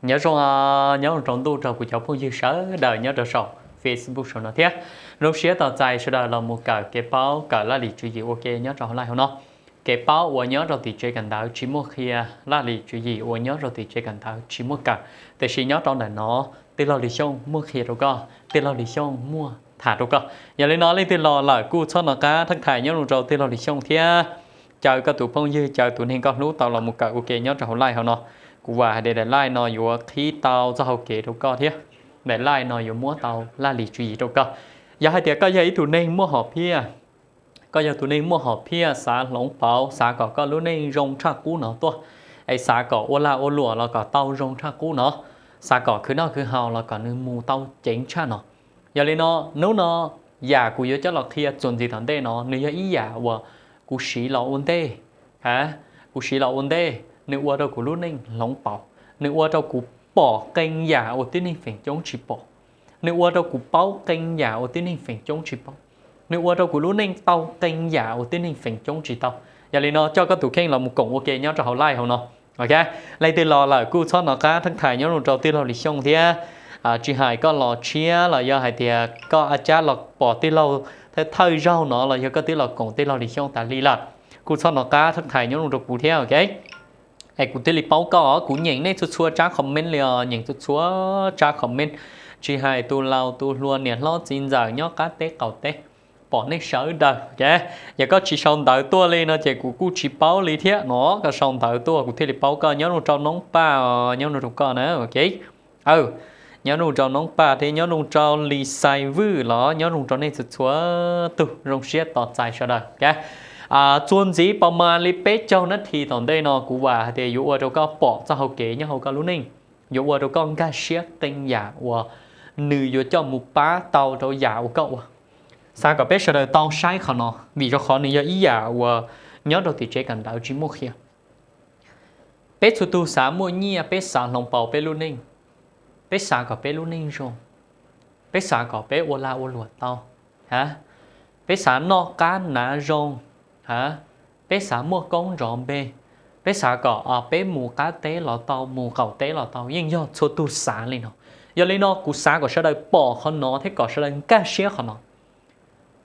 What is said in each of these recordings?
Nyob zoo, nyob zoo rau ntuj rau kuv cov phooj ywg sawv daws nyob rau saum Facebook saum no thiab. Zoo siab tos txais sawv daws los mus kawm kev paub kawm laj lim tswv yim ua ke nyob rau hauv live hauv no. Kev paub uas nyob rau tim tsev kawm ntawv tsis muaj qhia, laj lim tswv yim uas nyob rau tim tsev kawm ntawv tsis muaj kawm, tiam sis nyob rau ntawm no tij laug Lis Xyooj muaj qhia rau koj, tij laug Lis Xyooj muaj tham rau koj. Yog li no leej twg los lawm kuj txhob nco qab thab thais nyob zoo rau tij laug Lis Xyooj thiab caw koj tus phooj ywg, caw tus neeg koj hlub tau los mus kawm ua ke nyob rau hauv live hauv no. Kuv vam hais tias daim live no yuav qhib tau txoj hau kev rau koj thiab daim live no yuav muab tau laj lim tswv yim rau koj. Yog hais tias koj yog ib tug neeg muaj hom phiaj, koj yog tus neeg muaj hom phiaj xav hloov pauv, xav kom koj lub neej zoo tshaj qub no tuaj, es xav kom ua lag ua luam los kom tau zoo tshaj qub no, xav kom khwv noj khwv haus los kom nws mus tau ceev tshaj no. Yog li no, hnub no yam kuv yuav coj los qhia txuas ntxiv tom ntej no nws yog ib yam uas kuv siv los ua ntej, a, kuv siv los ua ntej, nws ua rau kuv lub neej hloov pauv, nws ua rau kuv pom qee yam uas tib neeg feem coob tsis pom, nws ua rau kuv paub qee yam uas tib neeg feem coob tsis paub, nws ua rau kuv lub neej tau qee yam uas tib neeg feem coob tsis tau. Yog li no coj koj tus kheej los mus koom ua ke nyob rau hauv live hauv no. Ok, leej twg los lawm kuj txhob nco qab thab thais nyob zoo rau tij laug Lis Xyooj thiab. Tsis hais koj los tshiab los yog hais tias koj a cab los pom tij laug thawj zaug no los yog koj twb los koom tij laug Lis Xyooj tas li lawm, kuj txhob nco qab thab thais nyob zoo rau kuv thiab, ok. Es kuv thiaj li paub koj, kuv nyeem nej txhua txhua tsab comment li os, nyeem txhua txhua tsab comment, tsis hais tus laus tus hluas niam hlob txiv ntxawm nyob qab teb qaum teb, pom nej sawv daws. Yog koj tsis sau ntawv tuaj li no ces kuv kuj tsis paub li thiab no, koj sau ntawv tuaj kuv thiaj li paub koj. Nyob zoo rau Noob Paj, nyob zoo rau koj na, ok. Nyob zoo rau Noob Paj thiab nyob zoo rau Lis Xais Vwj los nyob zoo rau nej txhua txhua tus, zoo siab tos txais sawv daws. Txuas ntxiv pas mas li peb caug nab thi tom ntej no kuv vam hais tias yuav ua rau koj pom txoj hau kev nyob hauv koj lub neej, yuav ua rau koj nkag siab qee yam uas nws yuav coj mus pab tau rau yam uas koj ua. Xav kom peb sawv daws tau saib qhov no vim rau qhov nws yog ib yam uas nyob rau tim tsev kawm ntawv tsis muaj qhia. Peb txhua tus xav muaj nyiaj, peb xav hloov pauv peb lub neej, peb xav kom peb lub neej zoo, peb xav kom peb ua lag ua luam tau, a, peb xav noj qab hnav zoo, a, peb xav muaj koob nrov npe, peb xav kom peb mus qab teb los tau, mus qaum teb los tau, yeej yog txhua tus xav li no. Yog li no kuv xav kom sawv daws pom qhov no thiab kom sawv daws nkag siab qhov no.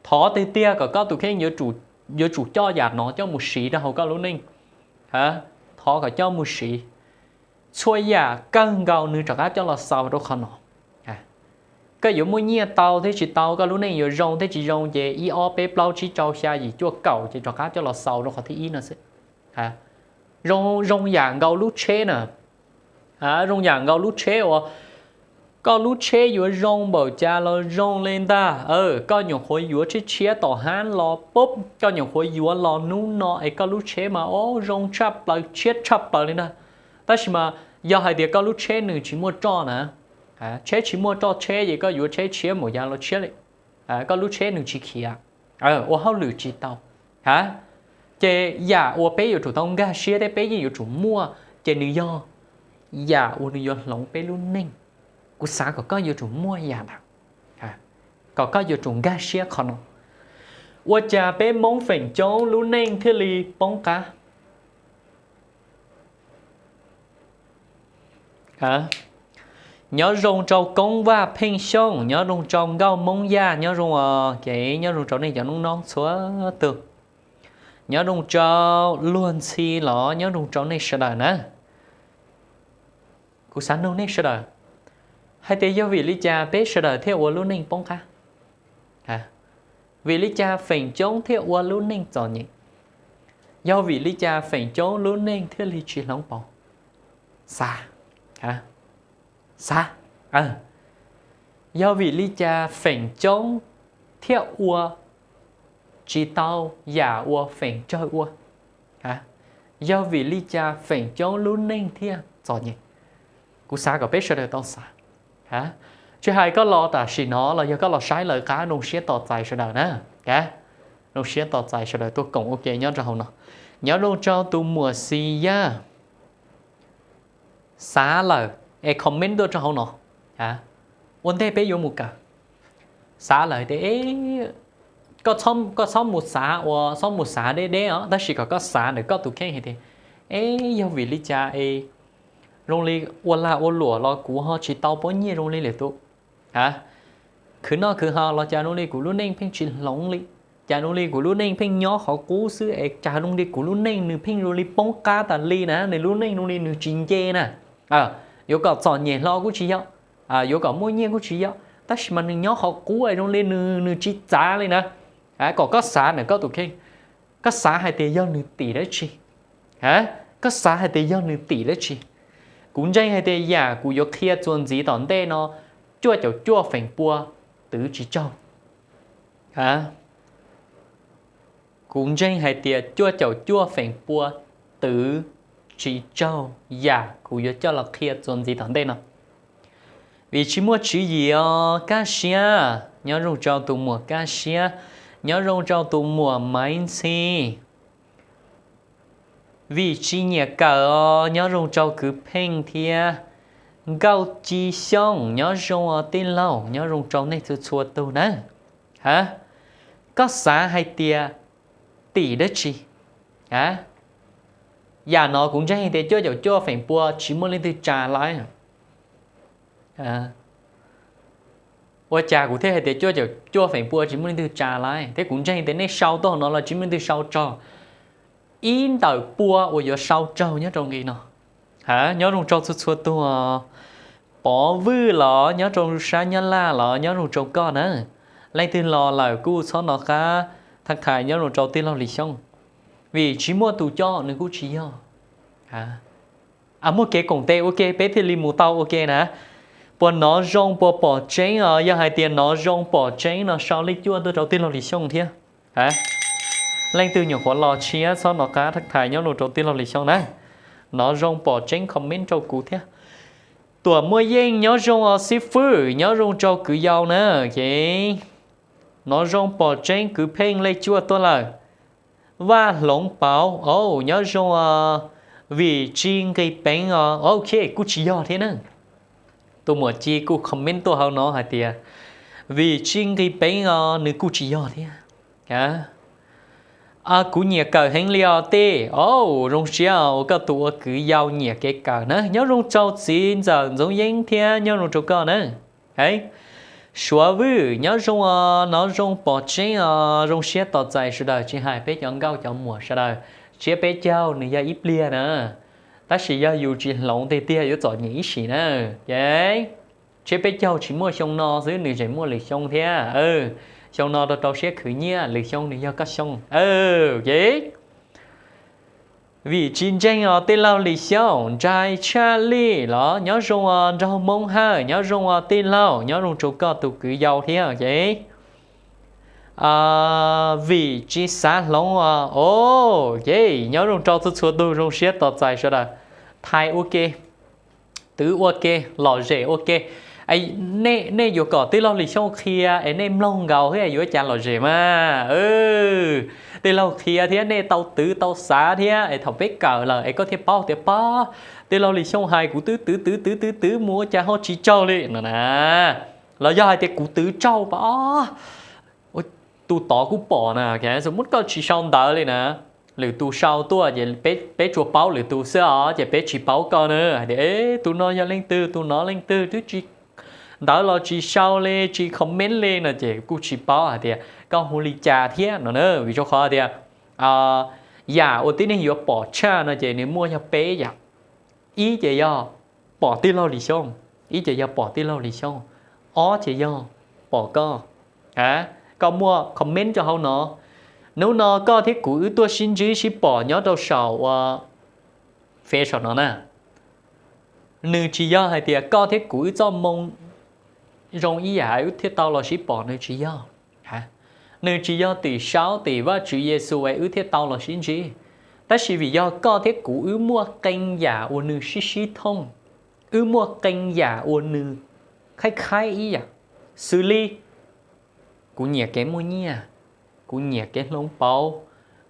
Thov tiag tiag kom koj tus kheej yuav tsum coj yam no coj mus siv rau hauv koj lub neej. Thov kom coj mus siv, txhua yam kawg nkaus nws rov qab coj los xaus rau qhov no. Koj yuav muaj nyiaj tau thiab tsis tau, koj lub neej yuav zoo thiab tsis zoo ces ib ob peb plaub tsib rau xya yim cuaj kaum ces rov qab coj los xaus rau qhov thib ib no xwb. Zoo yam nkaus lub tsheb na, zoo yam nkaus lub tsheb uas koj lub tsheb yuav zoo npaum cas los zoo li ntag, koj nyuam qhuav yuav tsheb tshiab tom hab los pub, koj nyuam qhuav yuav los hnub no es koj lub tsheb mas o zoo tshaj plaws tshiab tshaj plaws li ntag. Tab sis mas yog hais tias koj lub tsheb nws tsis muaj roj na, tsheb tsis muaj roj tsheb ces koj yuav tsheb tshiab npaum cas los tshiab li, koj lub tsheb nws tsis khiav, ua hauj lwm tsis tau. Ces yam uas peb yuav tsum tau nkag siab thiab peb yeej yuav tsum muaj ces nws yog yam uas nws yuav hloov peb lub neej. Kuv xav kom koj yuav tsum muaj yam ntawd, kom koj yuav tsum nkag siab qhov no. Ua cas peb Hmoob feem coob lub neej thiaj li poob qab? Nyob zoo rau Koob Vaj Pheej Xyooj, nyob zoo rau Nkauj Hmoob Yaj, nyob zoo, kev nyob zoo rau nej cov noob noob txhua tus. Nyob zoo rau Luag Ntxhi los nyob zoo rau nej sawv daws na. Kuv xav nug nej sawv daws hais tias yog vim li cas peb sawv daws thiaj ua lub neej poob qab? Vim li cas feem coob thiaj ua lub neej txom nyem? Yog vim li cas feem coob lub neej thiaj li tsis hloov pauv? Xav, xav, yog vim li cas feem coob thiaj ua tsis tau yam uas feem tsawg ua? Yog vim li cas feem coob lub neej thiaj txom nyem? Kuv xav kom peb sawv daws tau xav. Tsis hais koj los tam sim no los yog koj los saib lawv qab, zoo siab tos txais sawv daws na. Zoo siab tos txais sawv daws tuaj koom ua ke nyob rau hauv no. Nyob zoo rau tus muam Xis Yaj. Xav lawm es comment tuaj rau hauv no. Ua ntej peb yuav mus kawm, xav lawm tias koj txhob mus xav ua, txhob mus xav deb deb os, tab sis kom koj xav ntawm koj tus kheej hais tias, e, yog vim li cas es zoo li ua lag ua luam los kuv ho tsis tau pob nyiaj zoo li lwm tus. A, khwv noj khwv haus los cas zoo li kuv lub neej pheej tsis hloov li, cas zoo li kuv lub neej pheej nyob qhov qub xwb es cas zoo li kuv lub neej nws pheej zoo li poob qab tas li na, nws lub neej zoo li nws tsis nce na. Yuav kom txom nyem hlo kuj tsis yog, yuav kom muaj nyiaj kuj tsis yog, tab sis mas nws nyob qhov qub zoo li nws tsis txav li na. Kom koj xav ntawm koj tus kheej, koj xav hais tias yog nws tim dab tsi? Koj xav hais tias yog nws tim dab tsi? Kuv ntseeg hais tias yam kuv yuav qhia txuas ntxiv tom ntej no, cuaj caum cuaj feem pua twv tsis tsaug. Kuv ntseeg hais tias cuaj caum cuaj feem pua twv tsis tsaug yam kuv yuav coj los qhia txuas ntxiv tom ntej no. Vim tsis muaj tswv yim os, Kaj Siab, nyob zoo rau tus muam Kaj Siab, nyob zoo rau tus muam Maiv Ntxhi. Vim tsis nyiam kawm os, nyob zoo rau kwv Pheej thiab Nkauj Ci Xyooj, nyob zoo os tij laug, nyob zoo rau nej txhua txhua tus na. Ha, koj xav hais tias tim dab tsi? Yam no kuv ntseeg tias cuaj caum cuaj feem pua tsis muaj leej twg tsa lawm. Ua cas kuv thiaj hais tias cuaj caum cuaj feem pua tsis muaj leej twg tsa lawm, thiab kuv ntseeg tias nej sau tuaj no los tsis muaj leej twg sau raug ib ntawm pua uas yuav sau raug nyob rau nqi no. Ha, nyob zoo rau txhua txhua tug. Pov Vwj los nyob rau sab Nyab Laj los nyob zoo rau koj na. Leej twg los lawm kuj txhob nco qab thaj thais nyob zoo rau tij laug Lis Xyooj. Vim tsis muaj tus coj nws kuj tsis yog. Muaj kev koom tes ua ke peb thiaj li mus tau ua ke na. Puas nov zoo puas pom tseeb os? Yog hais tias nov zoo pom tseeb no sau lej cuaj tuaj rau tij laug Lis Xyooj thiab. Leej twg nyuam qhuav los tshiab txhob nco qab thaj thais nyob zoo rau tij laug Lis Xyooj na. Nov zoo pom tseeb comment rau kuv thiab. Tuam Muaj Yeej nyob zoo os xib fwb, nyob zoo rau kwv yau na. Ces nov zoo pom tseeb kwv Pheej lej cuaj tuaj lawm. Vaj Hloov Pauv, nyob zoo os. Vim tsis nqis peev os, ok, kuj tsis yog thiab na. Tus muam Ci kuj comment tuaj hauv no hais tias vim tsis nqis peev os, nws kuj tsis yog thiab. Kuv nyiam kawm heev li os tij. Au, zoo siab uas koj tus ua kwv yau nyiam kev kawm na. Nyob zoo rau txiv ntxawm Ntxoov Yeeb thiab nyob zoo rau koj na. Suav Vwj nyob zoo os, nov zoo pom tseeb os, zoo siab tos txais sawv daws, tsis hais peb cov nkauj cov muam sawv daws. Tsiab peb caug nws yog ib pliag na, tab sis yog yus tsis hloov tiag tiag yuav txom nyem ib sim na. Ces tsiab peb caug tsis muaj xyoo no xwb, nws tseem muaj lwm xyoo thiab. Xyoo no rau rau siab khwv nyiaj, lwm xyoo nws yog koj xyoo. Ces vim tsis ntseeg os tij laug Lis Xyooj, Nrais Tshaj Lij los nyob zoo os, Nraug Hmoob Hawj nyob zoo os tij laug, nyob zoo rau koj tus kwv yau thiab ces vim tsis xav hloov os. Ok, nyob zoo rau txhua txhua tus, zoo siab tos txais sawv daws. Thais ua ke, twv ua ke, lom zem ua ke. Nej yuav kom tij laug Lis Xyooj qhia es nej mloog nkaus thiab yuav cas lom zem mas. Tij laug qhia thiab nej tau twv tau xav thiab es thaum peb kawm lawm es koj thiaj paub tias pab, tij laug Lis Xyooj hais kuv twb twv twv twv twv twv mus ua cas ho tsis tsaug li no na. Los yog hais tias kuv twv tsaug pab, tus tod kuj pom na. Xo muab koj tsis sau ntawv li na, lwm tus sau tuaj ces peb tsuas paub lwm tus xwb os, ces peb tsis paub koj na. Hais tias tus no yog leej twg, tus no leej twg, twb tsis, ntawv los tsis sau li, tsis comment li no ces kuj tsis paub hais tias koj hu li cas thiab no na. Vim rau qhov tias yam uas tib neeg yuav pom tshaj no ces nws muaj yog peb yam. Ib ces yog pom tij laug Lis Xyooj, ib ces yog pom tij laug Lis Xyooj, ob ces yog pom koj. Koj muaj comment rau hauv no. Hnub no koj thiab kuv wb tuaj sib ntsib sib pom nyob rau saum ua feb saum no na. Nws tsis yog hais tias koj thiab kuv wb txoj moo zoo ib yam wb thiaj tau los sib pom, nws tsis yog. Nws tsis yog tim saub tim Vajtswv Yexus es wb thiaj tau los sib ntsib, tab sis vim yog koj thiab kuv wb muaj qee yam uas nws sib sib thooj, wb muaj qee yam uas nws khaib khaib ib yam. Xws li kuv nyiam kev muaj nyiaj, kuv nyiam kev hloov pauv,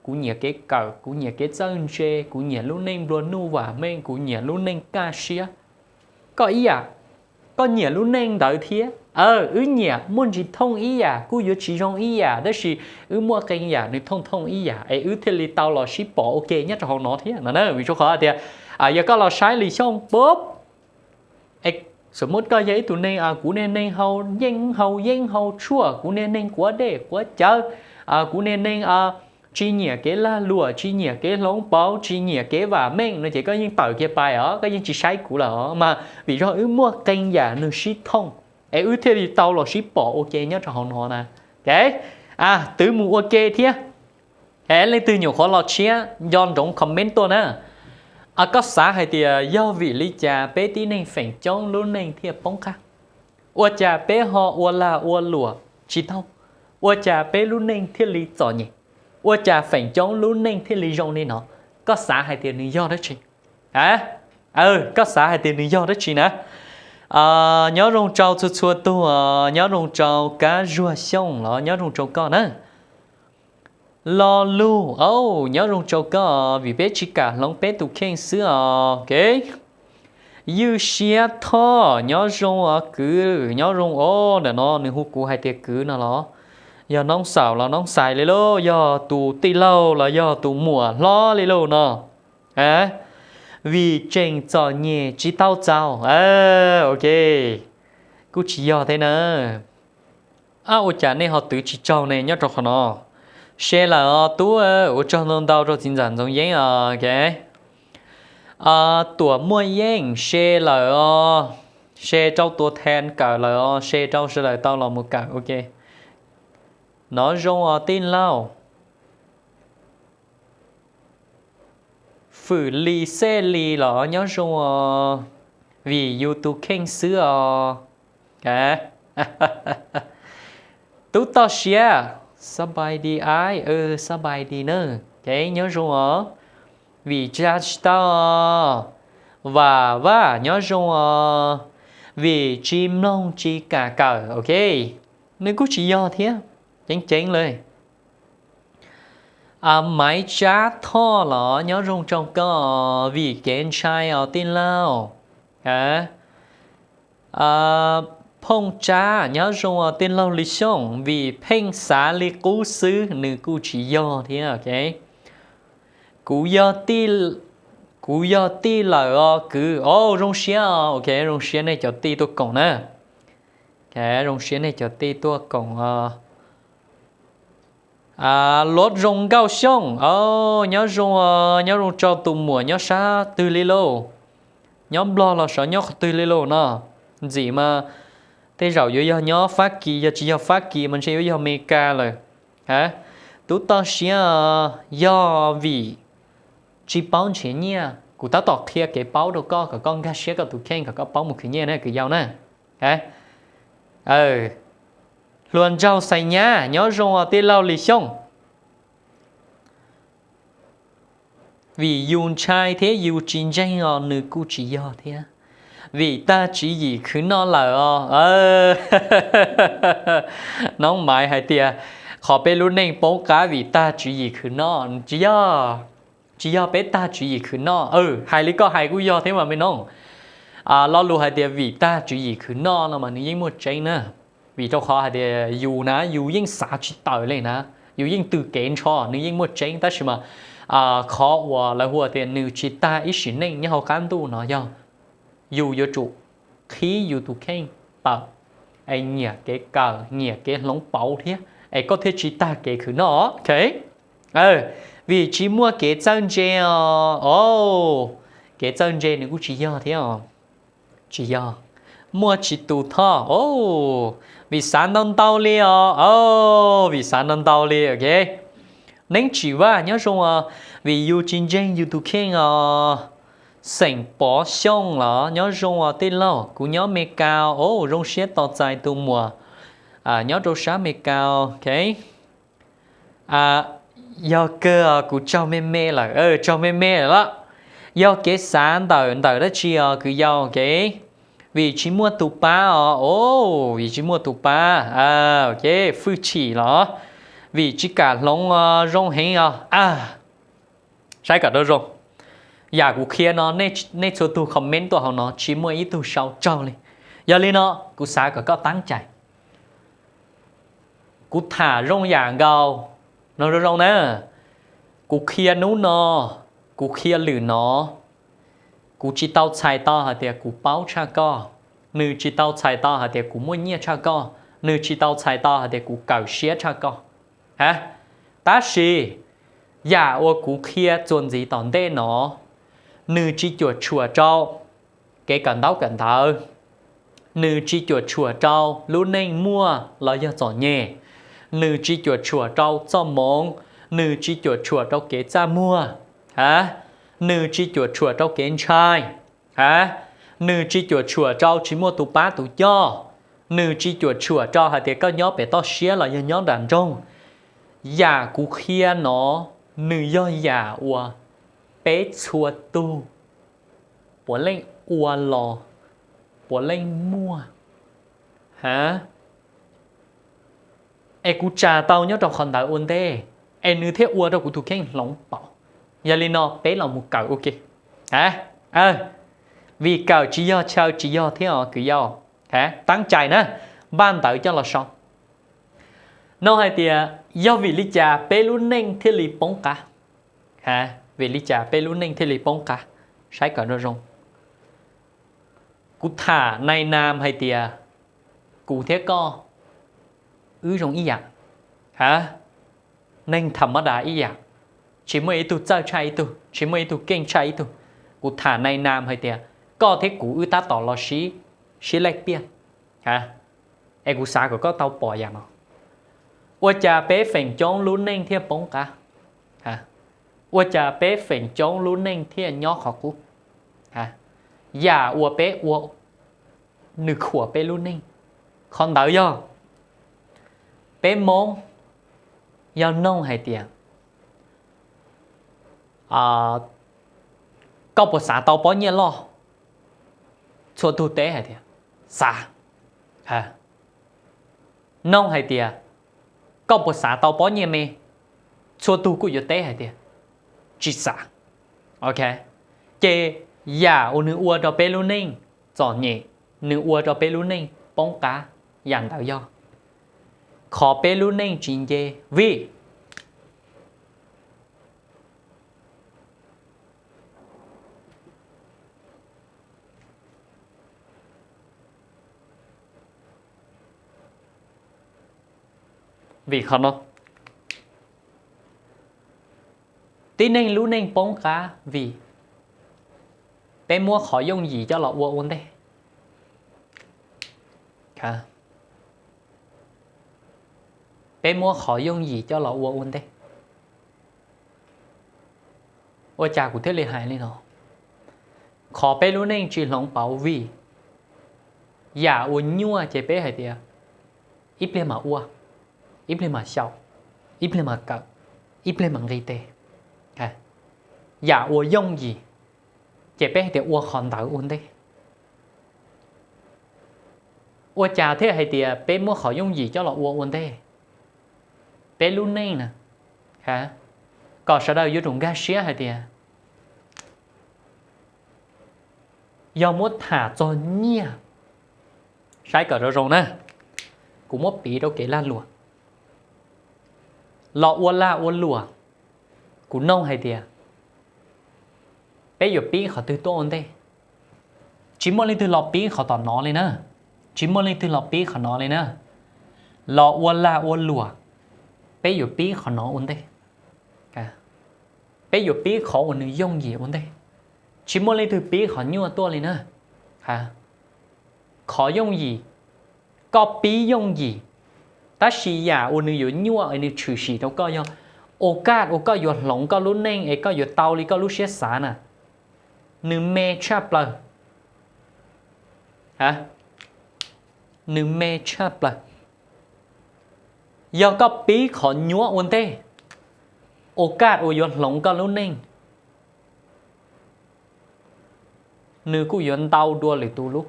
kuv nyiam kev kawm, kuv nyiam kev txawj ntse, kuv nyiam lub neej nplua nuj vam meej, kuv nyiam lub neej kaj siab. Koj ib yam, koj nyiam lub neej ntawd thiab. Wb nyiam muaj ntsis thooj ib yam kuj yuav tsis zoo ib yam, tab sis wb muaj qee yam nws thooj thooj ib yam es wb thiaj li tau los sib pom ua ke nyob rau hauv no thiab no na. Vim rau qhov tias yog koj los saib Lis Xyooj pub, xws muab koj yog ib tug neeg, kuv niag neeg hau yeej hau yeeb hau tshuaj, kuv niag neeg quav dej quav cawv, kuv niag neeg tsis nyiam kev lag luam, tsis nyiam kev hloov pauv, tsis nyiam kev vam meej no ces koj yeej tawm kiag pais os, koj yeej tsis saib kuv lawm os. Mas vim yog wb muaj qee yam nws sib thooj es wb thiaj li tau los sib pom ua ke nyob rau hauv no na. Twb mus ua ke thiab. Es leej twg nyuam qhuav los tshiab nco ntsoov comment tuaj na. Koj xav hais tias yog vim li cas peb tib neeg feem coob lub neej thiaj poob qab? Ua cas peb ho ua lag ua luam tsis tau? Ua cas peb lub neej thiaj li txom nyem? Ua cas feem coob lub neej thiaj li zoo li no? Koj xav hais tias nws yog dab tsi? Koj xav hais tias nws yog dab tsi na? Nyob zoo rau txhua txhua tug, nyob zoo rau Kab Zuag Xyooj los nyob zoo rau koj na. Lo lug, nyob zoo rau koj, vim peb tsis kam hloov peb tus kheej xwb os. Ywj Siab Thoj, nyob zoo os kwv, nyob zoo os. Ntawm no nws hu kuv hais tias kwv no los? Yog noob xaum los noob xais li lauj, yog tus tij laug los yog tus muam hlob li lauj no? Vim tseem txom nyem tsis tau txaus. Ok, kuj tsis yog thiab na. Ab, ua cas nej ho twv tsis tsaug ne nyob rau qhov no? Share lawm os tub, ua tsaug ntau ntau rau txiv ntxawm Ntxoov Yeeb os. Tuam Muaj Yeej share lawm os, share rau tua than kawm lawm os, share rau sawv daws tau los mus kawm. Ok, nov zoo os tij laug. Fwm Lis Xej Lis los nyob zoo os, vim yus tus kheej xwb os. Tub Toj Siab, xab pais di ai, xab pais di na. Nyob zoo os, vim tsa tsis tau. Vam Vaj nyob zoo os, vim tsis mloog tsis kam kawm. Ok, nws kuj tsis yog thiab, ceev ceev li. Maiv Tsab Thoj los nyob zoo rau koj, vim kev ntshai os tij laug. Phooj Tsab nyob zoo os tij laug Lis Xyooj, vim pheej xav li qub xwb, nws kuj tsis yog thiab. Ok, kuv yog tij, kuv yog tij lawm os kwv. O, zoo siab os. Ok, zoo siab nej cov tij tuaj koom na. Zoo siab nej cov tij tuaj koom. Luab Zoo Nkauj Xyooj, nyob zoo, nyob zoo rau tus muam nyob sab twg li lauj? Nyob Nplog los xyov nyob qhov twg li lauj no? Ntxim mas tej zaum yuav yog nyob Fab Kis, yog tsis yog Fab Kis mas ntshe yuav yog Amelikas lawm. Tub Toj Siab, yog vim tsis paub nrhiav nyiaj, kuv tab tom qhia kev paub rau koj kom koj nkag siab koj tus kheej kom koj paub mus khwv nyiaj na kwv yau na. Hluas Ntsaug Xais Nyab, nyob zoo os tij laug Lis Xyooj. Vim yus ntshai thiab yus tsis ntseeg os, nws kuj tsis yog thiab. Vim tag tswv yim khwv noj lawm os. Noob Maiv hais tias qhov peb lub neej poob qab vim tag tswv yim khwv noj, tsis yog, tsis yog peb tag tswv yim khwv noj. Hais li koj hais kuj yog thiab mas me noob. Lo lus hais tias vim tag tswv yim khwv noj no mas nws yeej muaj tseeb na. Vim rau qhov hais tias yus na yus yeej xav tsis tawm li na, yus yeej tws kev ntsho, nws yeej muaj tseeb, tab sis mas qhov uas lawv hu tias nws tsis tag ib sim neej nyob hauv qab ntuj no yog yus yuav tsum qhib yus tus kheej tawm, es nyiam kev kawm, nyiam kev hloov pauv thiab, es koj thiaj tsis tag kev khwv noj. Ok, vim tsis muaj kev txawj ntse os. Kev txawj ntse nws kuj tsis yog thiab. Tsis yog. Muaj tsis tus thoj. Vim xav ntau ntau li os. Vim xav ntau ntau li. Ok, Neeb Tsim Vaj, nyob zoo os, vim yus tsis ntseeg yus tus kheej os. Xeem Pov Xyooj los nyob zoo os tij laug, kuv nyob Amelikas os. Zoo siab tos txais tus muam nyob rau sab Amelikas. Ok, yog kawg os, kuv tsaug me me lawm, tsaug me me lawm los. Yog kev xav ntawm ntawm dab tsi os kwv yau? Ok, vim tsis muaj tus pab os. Vim tsis muaj tus pab. Ok, Fwj Tshim los, vim tsis kam hloov zoo heev os. Saib kom zoo zoo, yam kuv qhia no nej txhua tus comment tuaj hauv no tsis muaj ib tug sau tsaug li. Yog li no, kuv xav kom koj teeb cai. Kuv tham zoo yam nkaus no zoo zoo na. Kuv qhia hnub no, kuv qhia lwm no, kuv tsis tau txhais tau hais tias kuv paub tshaj koj, nws tsis tau txhais tau hais tias kuv muaj nyiaj tshaj koj, nws tsis tau txhais tau hais tias kuv kawm siab tshaj koj. Ha, tab sis yam uas kuv qhia txuas ntxiv tom ntej no, nws tsis cuam tshuam rau kev kawm ntaub kawm ntawv, nws tsis cuam tshuam rau lub neej muaj los yog txom nyem, nws tsis cuam tshuam rau txoj hmoov, nws tsis cuam tshuam rau kev txaj muag, ha, nws tsis cuam tshuam rau kev ntshai, ha, nws tsis cuam tshuam rau tsis muaj tus pab tus coj, nws tsis cuam tshuam rau hais tias koj nyob pem toj siab los yog nyob nram nroog. Yam kuv qhia no, nws yog yam uas peb txhua tug puav leej ua los puav leej muaj, ha, es kuv tsa tau nyob rau qhov ntawd ua ntej, es nws thiaj ua rau kuv tus kheej hloov pauv. Yog li no peb los mus kawm ua ke. Ha, vim kawm tsis yog chaw tsis yog thiab os kwv yau. Ha, teeb cai na, npaj ntawv coj los sau. No hais tias yog vim li cas peb lub neej thiaj li poob qab? Ha, vim li cas peb lub neej thiaj li poob qab? Saib kom zoo zoo. Kuv tham nai nas hais tias kuv thiab koj wb zoo ib yam, ha, neeg tham mab das ib yam, tsis muaj ib tug txawj tshaj ib tug, tsis muaj ib tug keej tshaj ib tug. Kuv tham nai nas hais tias koj thiab kuv wb tab tom los sib, sib lej piaj, ha, es kuv xav kom koj tau pom yam no. Ua cas peb feem coob lub neej thiaj poob qab? Ua cas peb feem coob lub neej thiaj nyob qhov qub? Yam uas peb ua nws khuam peb lub neej. Qhov ntawd yog peb Hmoob yog noog hais tias koj puas xav tau pob nyiaj loj? Txhua tug teb hais tias xav. Noog hais tias koj puas xav tau pob nyiaj me? Txhua tug kuj yuav teb hais tias tsis xav. Ok, ces yam uas nws ua rau peb lub neej txom nyem, nws ua rau peb lub neej poob qab, yam ntawd yog qhov peb lub neej tsis nce. Vim Vim qhov no, tib neeg lub neej poob qab vim peb muab qhov yooj yim coj los ua ua ntej. Peb muab qhov yooj yim coj los ua ua ntej. Ua cas kuv thiaj li hais li no? Qhov peb lub neej tsis hloov pauv vim yam uas nyuaj ces peb hais tias ib pliag mam ua, ib pliag mam xyaum, ib pliag mam kawm, ib pliag mam nqis tes. Yam uas yooj yim ces peb hais tias ua qhov ntawd ua ntej. Ua cas thiaj hais tias peb muab qhov yooj yim coj los ua ua ntej? Peb lub neej na, kom sawv daws yuav tsum nkag siab hais tias yog muab tham txog nyiaj, saib kom zoo zoo na, kuv muab piv rau kev lag luam, los ua lag ua luam, kuv noog hais tias peb yuav pib qhov twg tuaj ua ntej? Tsis muaj leej twg los pib qhov tom no li na, tsis muaj leej twg los pib qhov no li na. Los ua lag ua luam, peb yuav pib qhov no ua ntej. Peb yuav pib qhov uas nws yooj yim ua ntej, tsis muaj leej twg pib qhov nyuaj tuaj li na. Qhov yooj yim, koj pib yooj yim, tab sis yam uas nws yuav nyuaj es nws tshwm sim rau koj yog ua kaj uas koj yuav hloov koj lub neej es koj yuav tau li koj lub siab xav na, nws me tshaj plaws. Nws me tshaj plaws. Yog koj pib qhov nyuaj ua ntej, ua kaj uas yuav hloov koj lub neej, nws kuj yuav ntau dua lwm tus lub.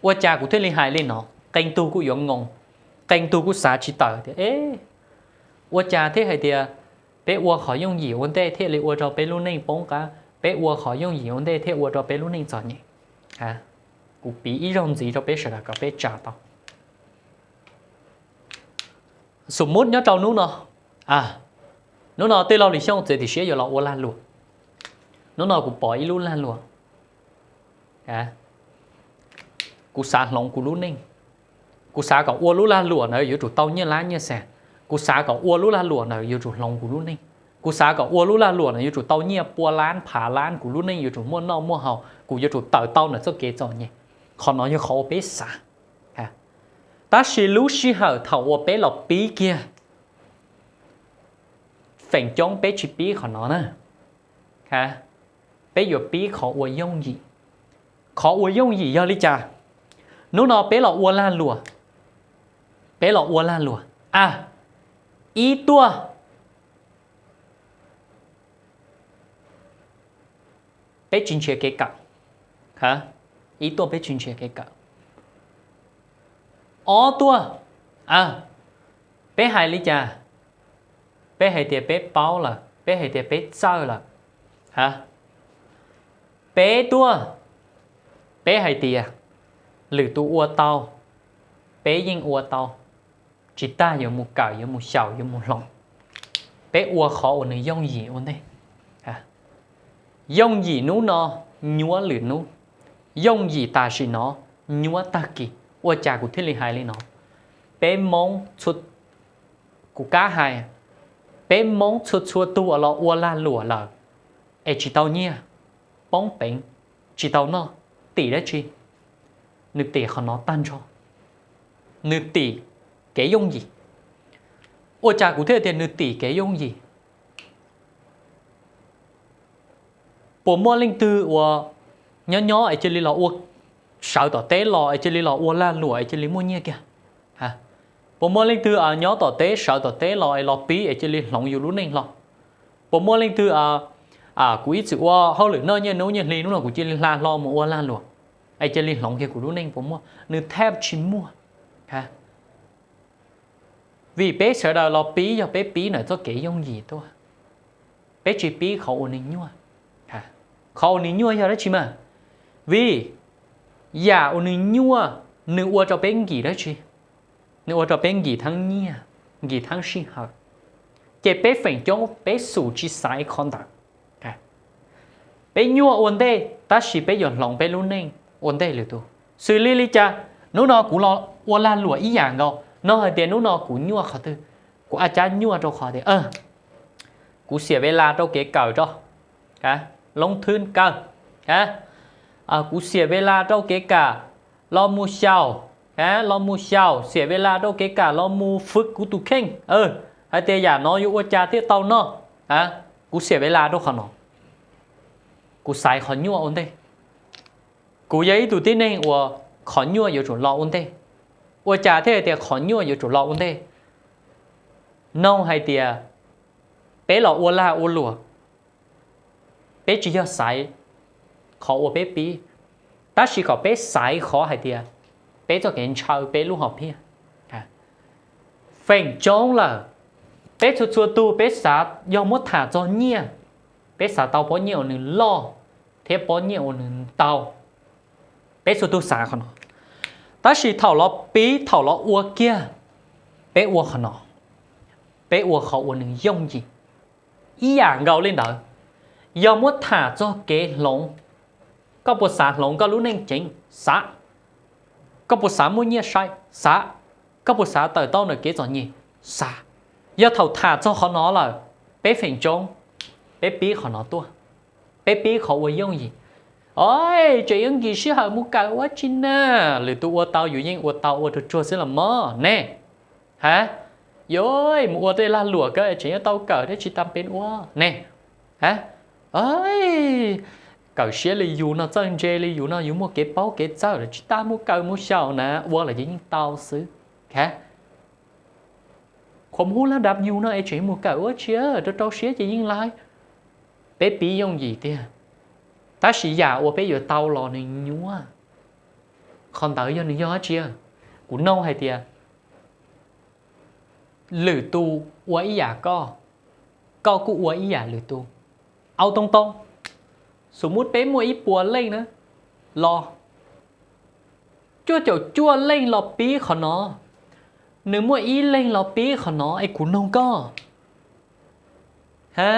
Ua cas kuv thiaj li hais li no? Qee tug kuj yuav ngoo, qee tug kuj xav tsis tawm tias, e, ua cas thiaj hais tias peb ua qhov yooj yim ua ntej thiaj li ua rau peb lub neej poob qab, peb ua qhov yooj yim ua ntej thiaj ua rau peb lub neej txom nyem? Kuv piv ib zaug ntxiv rau peb sawv daws kom peb tsa tau. Xum mub nyob rau hnub no, hnub no tej laug Lis Xyooj txiav txim siab yuav los ua lag luam. Hnub no kuv pom ib lub lag luam, kuv xav hloov kuv lub neej. Kuv xav kom ua lub lag luam ntawd yuav tsum tau nyiaj lab nyiaj xees. Kuv xav kom ua lub lag luam ntawd yuav tsum hloov kuv lub neej. Kuv xav kom ua lub lag luam ntawd yuav tsum tau nyiaj pua lab phav lab, kuv lub neej yuav tsum muaj noj muaj haus, kuv yuav tsum tawm tau ntawm txoj kev txom nyem. Qhov no yog qhov uas peb xav. Tab sis lub sij hawm thaum uas peb los pib kiag, feem coob peb tsis pib qhov no na. Peb yuav pib qhov ua yooj yim. Qhov ua yooj yim yog li cas? Hnub no peb los ua lag luam, peb los ua lag luam, a, ib tuaj peb tsis nrhiav kev kawm, ib tuaj peb tsis nrhiav kev kawm. Ob tuaj, peb hais li cas? Peb hais tias peb paub lawm, peb hais tias peb txawj lawm. Peb tuaj, peb hais tias lwm tus ua tau, peb yeej ua tau, tsis tas yuav mus kawm, yuav mus xyaum, yuav mus hloov. Peb ua qhov uas nws yooj yim ua ntej. Yooj yim hnub no nyuaj lwm hnub, yooj yim tam sim no nyuaj tag kis. Ua cas kuv thiaj li hais li no? Peb Hmoob, kuv kab hais, peb Hmoob txhua txhua tug uas los ua lag luam lawm es tsis tau nyiaj, poob peev, tsis tau noj, tim dab tsi? Nws tim qhov no tag nrho. Nws tim kev yooj yim. Ua cas kuv thiaj tias nws tim kev yooj yim? Puas muaj leej twg uas nyob nyob es cia li los ua, sawv tom teb los es cia li los ua lag luam es cia li muaj nyiaj kiag? Puas muaj leej twg nyob tom teb, sawv tom teb los es los pib es cia li hloov yus lub neej hlo? Puas muaj leej twg, kuv ib txwm ua hauj lwm noj nyiaj hnub nyiaj hli, hnub no kuv cia li hla hlo mus ua lag luam es cia li hloov kiag kuv lub neej? Puas muaj? Nws thaj tsis muaj. Vim peb sawv daws los pib yog peb pib ntawm txoj kev yooj yim tuaj, peb tsis pib qhov uas nws nyuaj. Qhov uas nws nyuaj yog dab tsi mas? Vim yam uas nws nyuaj, nws ua rau peb nkim dab tsi? Nws ua rau peb nkim theeb nyiaj, nkim theeb sij hawm. Ces peb feem coob peb xum tsis xaiv qhov ntawd. Peb nyuaj ua ntej tab sis peb yuav hloov peb lub neej ua ntej lwm tus. Xws li li cas? Hnub no kuv los ua lag luam ib yam nkaus, no hais tias hnub no kuv nyuaj qhov twg? Kuv a cab nyuaj rau qhov tias kuv xiam ve las rau kev kawm tso, loob thwb kawg, kuv xiam ve las rau kev kam los mus xyaum, los mus xyaum, xiam ve las rau kev kam los mus fwv kuv tus kheej, hais tias yam no yuav ua cas thiaj tau noj. Kuv xiam ve las rau qhov no, kuv xaiv qhov nyuaj ua ntej. Kuv yog ib tug tib neeg uas qhov nyuaj yuav tsum los ua ntej. Ua cas thiaj hais tias qhov nyuaj yuav tsum los ua ntej? Noog hais tias peb los ua lag ua luam, peb tsis yog xaiv qhov uas peb pib, tab sis kom peb xaiv qhov hais tias peb txoj kev ntshaw peb lub hom phiaj. Feem coob lawm, peb txhua txhua tug peb xav, yog muab tham txog nyiaj, peb xav tau pob nyiaj uas nws loj thiab pob nyiaj uas nws ntau. Peb txhua tug xav qhov no, tab sis thaum los pib, thaum los ua kiag, peb ua qhov no, peb ua qhov uas nws yooj yim. Ib yam nkaus li ntawd, yog muab tham txog kev hloov, koj puas xav hloov koj lub neej ceev? Xav. Koj puas xav muaj nyiaj sai? Xav. Koj puas xav tawm tau ntawm kev txom nyem? Xav. Yog thaum tham txog qhov no lawm, peb feem coob peb pib qhov no tuaj, peb pib qhov uas yooj yim. Oj, tseem yuav nkim sij hawm mus kawm ua tsi na, lwm tus ua tau yus yeej ua tau, ua tsuag tsuag xwb los mas ne. Ha, yuav mus ua tej lag luam kawg tseem yuav tau kawm thiab, tsis tas peb ua ne. Ha, kawm siab li yus no, txawj ntse li yus no, yus muaj kev paub kev txawj lawm, tsis tas mus kawm mus xyaum na, ua lawm ces yeej tau xwb. Ha, khuam hub lab dab yus no es tseem mus kawm ua tsi, rau rau siab ces yeej laib. Peb pib yooj yim tiag, tab sis yam uas peb yuav tau los nws nyuaj. Qhov ntawd yog nws yog dab tsi? Kuv noog hais tias lwm tus ua ib yam koj, koj kuj ua ib yam lwm tus. Au too too, xum mub peb muaj ib puas leej na, los Cuaj caum cuaj leej los pib qhov no, nws muaj ib leeg los pib qhov no es kuv noog koj, ha,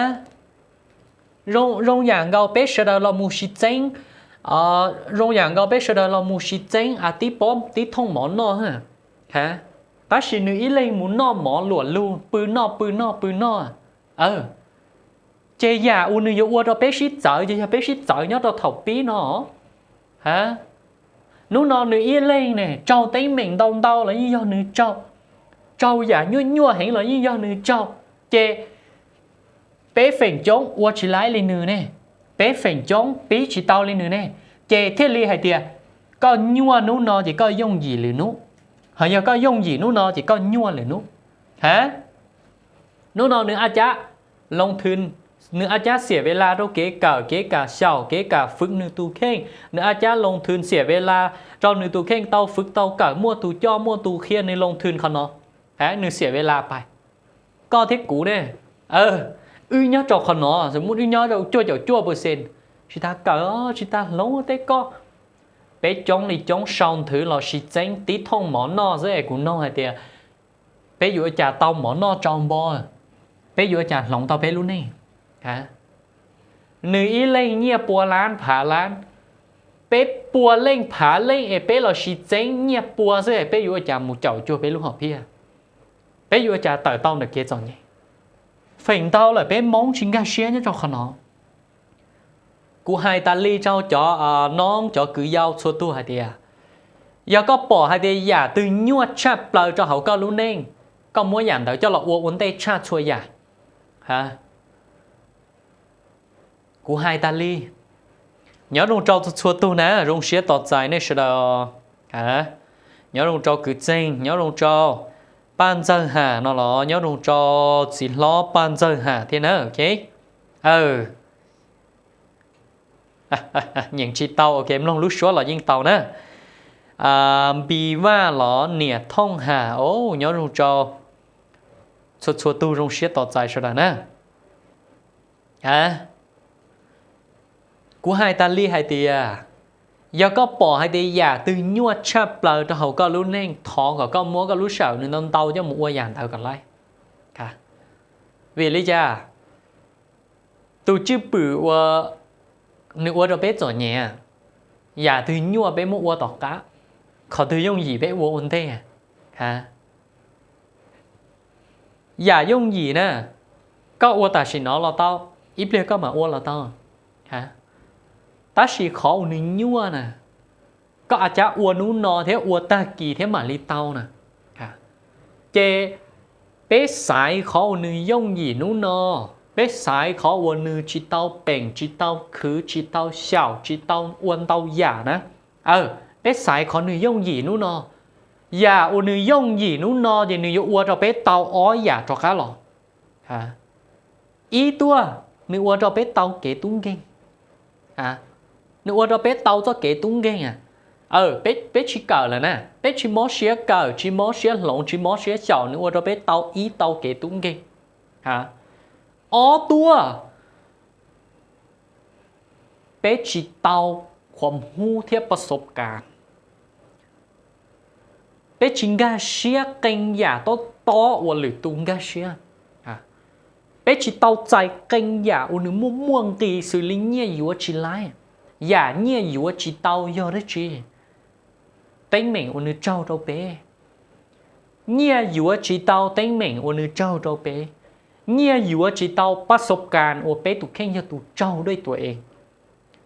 zoo yam nkaus peb sawv daws los mus sib txeeb, zoo yam nkaus peb sawv daws los mus sib txeeb a tib pob tib thooj mov noj, ha, tab sis nws ib leeg mus noj mov luam lug pw noj pw noj pw noj, ces yam uas nws yuav ua rau peb sib txawv ces yog peb sib txawv nyob rau thaum pib no, ha. Hnub no nws ib leeg ne raug teeb meem ntau ntau los yeej yog nws raug, raug yam nyuaj nyuaj heev los yeej yog nws raug, ces peb feem coob ua tsis laib li nws ne, peb feem coob pib tsis tau li nws ne, ces thiaj li hais tias koj nyuaj hnub no ces koj yooj yim lwm hnub, ho yog koj yooj yim hnub no ces koj nyuaj lwm hnub, ha. Hnub no nws a cab loo thw, nws a cab xiam ves las rau kev kawm kev kam xyaum kev kam fwv nws tus kheej, nws a cab loo thw xiam ves las rau nws tus kheej tau fwv tau kawm muaj tus coj muaj tus qhia nws loo thw qhov no, ha, nws xiam ves las pais. Koj thiab kuv ne, wb nyob rau qhov no, wb nyob rau cuaj caum cuaj percent, tsis tas kawm tsis tas hloov tej koj, peb coob li coob sau nthwv los sib txeeb tib thooj mov noj xwb es kuv noog hais tias peb yuav ua cas tau mov noj tsau npo, peb yuav ua cas hloov tau peb lub neej. Nws ib leeg nyiaj pua lab phav lab, peb pua leej phav leej es peb los sib txeeb nyiaj pua xwb es peb yuav ua cas mus caum cuag peb lub hom phiaj, peb yuav ua cas tawm tau ntawm kev txom nyem. Feem ntau lawm peb Hmoob tsis nkag siab nyob rau qhov no. Kuv hais tas li rau cov noob cov kwv yau txhua tug hais tias, yog koj pom hais tias yam twg nyuaj tshaj plaws rau hauv koj lub neej, koj muab yam ntawd coj los ua ua ntej tshaj txhua yam. Kuv hais tas li, nyob zoo rau txhua tug na, zoo siab tos txais nej sawv daws. Nyob zoo rau kwv txeeg, nyob zoo rau Paj Ntxawg Ham no los nyob zoo rau txiv hlob Paj Ntxawg Ham thiab na. Nyeem tsis tau, ok, mloog lub suab los yeej tau na. Npis Vaj los niam Thooj Ham, nyob zoo rau txhua txhua tug, zoo siab tos txais sawv daws na. Kuv hais tas li hais tias, yog koj pom hais tias yam twg nyuaj tshaj plaws rau hauv koj lub neej, thov kom koj muab koj lub sij hawm nws ntau ntau coj mus ua yam ntawd kom laib. Vim li cas? Tus cwj pwm uas nws ua rau peb txom nyem, yam twg nyuaj peb muab ua tom qab, qhov twg yooj yim peb ua ua ntej. Yam yooj yim na, koj ua tam sim no los tau, ib pliag koj mam ua los tau. Tab sis qhov uas nws nyuaj na, koj a cab ua hnub no thiab ua tag kis thiab mam li tau na. Ces peb xaiv qhov uas nws yooj yim hnub no, peb xaiv qhov uas nws tsis tau peem tsis tau khwv tsis tau xyaum tsis tau ua ntau yam na. Peb xaiv qhov nws yooj yim hnub no. Yam uas nws yooj yim hnub no ces nws yuav ua rau peb tau ob yam rov qab los. Ib tuaj, nws ua rau peb tau kev tub nkeeg. Nws ua rau peb tau txoj kev tub nkeeg. Peb tsis kawm lawm na, peb tsis mob siab kawm, tsis mob siab hloov, tsis mob siab xyaum, nws ua rau peb tau ib tau kev tub nkeeg. Ob tuaj, peb tsis tau qhuas hub thiab pas xov kas. Peb tsis nkag siab qee yam tob tob uas lwm tus nkag siab. Peb tsis tau txais qee yam uas nws muaj muaj nqis xws li nyiaj yuav tsis laib, yam nyiaj yuav tsis tau yog dab tsi, teeb meem uas nws raug rau peb. Nyiaj yuav tsis tau teeb meem uas nws raug rau peb. Nyiaj yuav tsis tau pas xov kas uas peb tus kheej yog tus raug dua tus es.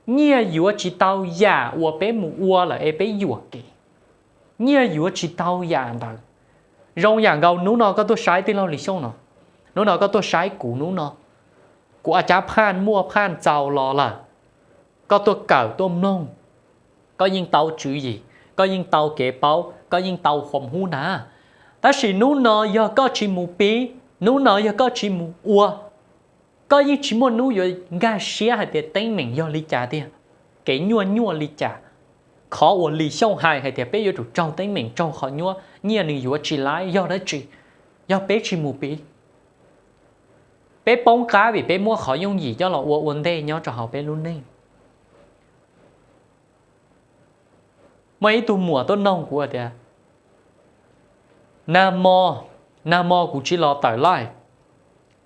Nyiaj yuav tsis tau yam uas peb mus ua lawm es peb yuam kev. Nyiaj yuav tsis tau yam ntawd. Zoo yam nkaus hnub no koj tuaj saib tij laug Lis Xyooj no, hnub no koj tuaj saib kuv hnub no, kuv a cab phaj muaj phaj txaus los lawm. Koj tuaj kawm tuaj mloog, koj yeej tau tswv yim, koj yeej tau kev paub, koj yeej tau qhuas hub ntag. Tab sis hnub no yog koj tsis mus pib, hnub no yog koj tsis mus ua, koj yeej tsis muaj hnub yuav nkag siab hais tias teeb meem yog li cas tiag, kev nyuaj nyuaj li cas. Qhov uas Lis Xyooj hais hais tias peb yuav tsum raug teeb meem raug qhov nyuaj, nyiaj nws yuav tsis laib yog dab tsi? Yog peb tsis mus pib. Peb poob qab vim peb muab qhov yooj yim coj los ua ua ntej nyob rau hauv peb lub neej. Muaj ib tug muam tuaj noog kuv hais tias, nag hmo, nag hmo kuv tsis los tawm laij,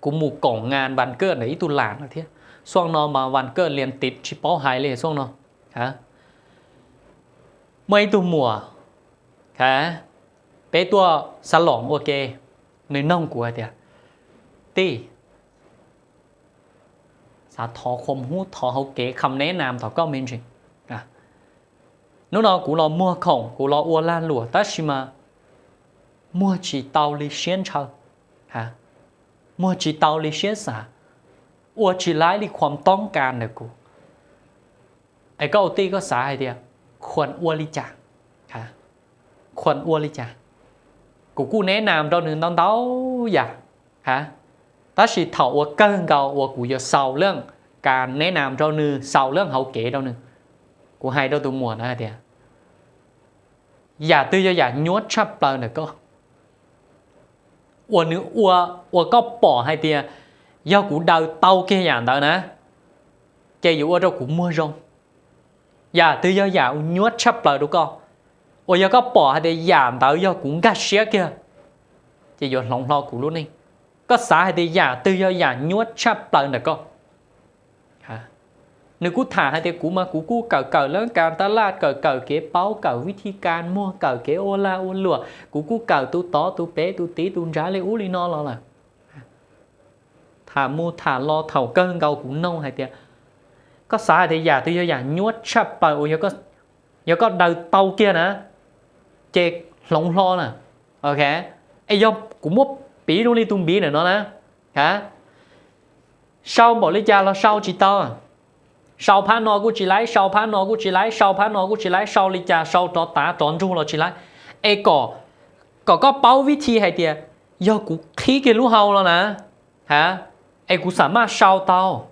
kuv mus koom ngas vas kaj ntawm ib tug las no thiab. Xuaj no mas vas kaj lias tim tsis paub hais li xuaj no. Muaj ib tug muam, peb tuaj xav loos ua ke, nws noog kuv hais tias, tij, xav thov khom hub thov hauv kev kham neb nam tom koj me ntsis. Hnub no kuv los muag khoom, kuv los ua lag luam tab sis mas muag tsis tau li siab ntshaw, muag tsis tau li siab xav, ua tsis laib li khuam toob kas ntawm kuv. Es koj ua tij koj xav hais tias khuam ua li cas, khuam ua li cas? Kuv kuj neb nam rau nws ntau ntau yam, tab sis thaum uas kawg nkaus uas kuv yuav xaus leej kas neb nam rau nws, xaus leej hauv kev rau nws, kuv hais rau tus muam na hais tias, yam twg yog yam nyuaj tshaj plaws ntawm koj, uas nws ua, uas koj pom hais tias yog kuv daws tau kiag yam ntawd na, ces yuav ua rau kuv muag zoo? Yam twg yog yam uas nyuaj tshaj plaws rau koj, uas yog koj pom hais tias yam ntawd yog kuv nkag siab kiag, ces yuav hloov hlo kuv lub neej? Koj xav hais tias yam twg yog yam nyuaj tshaj plaws ntawm koj? Nws kuj tham hais tias kuv mas kuv kuj kawm kawm lab kas tab laj, kawm kawm kev paub, kawm vib thib kas muag, kawm kev ua lag ua luam, kuv kuj kawm tus tod tus pem tus tid tus ntsav li ub li no los lawm. Tham mus tham los thaum kawg nkaus kuv noog hais tias, koj xav hais tias yam twg yog yam nyuaj tshaj plaws uas yog koj daws tau kiag na, ces hloov hlo na. Es yog kuv muab piv zoo li tus npiv ntawm no na, sau npaum li cas los sau tsis tau, sau phab no kuj tsis laib, sau phab no kuj tsis laib, sau phab no kuj tsis laib, sau li cas sau rov tav rov ntsug los tsis laib. Es kom, kom koj paub vib thib hais tias yog kuv qhib kiag lub hau los na, es kuv xam maj sau tau,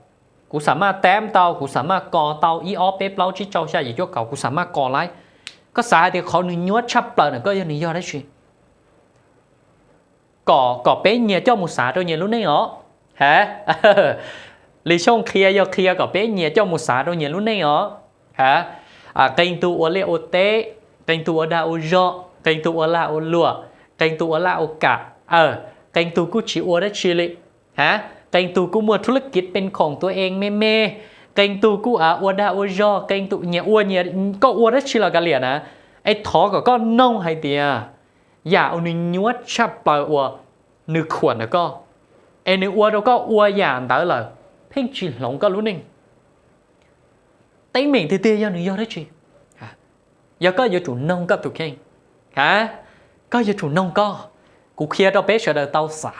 kuv xam maj teb tau, kuv xam maj kos tau ib ob peb plaub tsib rau xya yim cuaj kaum, kuv xam maj kos laib. Koj xav hais tias qhov nws nyuaj tshaj plaws ntawm koj yog nws yog dab tsi? Kom, kom peb nyias coj mus xav rau nyias lub neej os. Ha, Lis Xyooj qhia yog qhia kom peb nyias coj mus xav rau nyias lub neej os. Ha, qee tug ua liaj ua teb, qee tug ua dag ua zog, qee tug ua lag ua luam, qee tug ua laj ua kam, qee tug kuj tsis ua dab tsi li. Ha, qee tug kuj muaj thub lab kiv pes khoom tua ees me me, qee tug kuj ua dag ua zog, qee tug nyias ua nyias, koj ua dab tsi los kav liam na. Es thov kom koj noog hais tias yam uas nws nyuaj tshaj plaws uas nws khuam ntawm koj, es nws ua rau koj ua yam ntawd lawm pheej tsis hloov koj lub neej, teeb meem tiag tiag yog nws yog dab tsi? Yog koj yuav tsum noog koj tus kheej. Ha, koj yuav tsum noog koj. Kuv qhia rau peb sawv daws tau xav,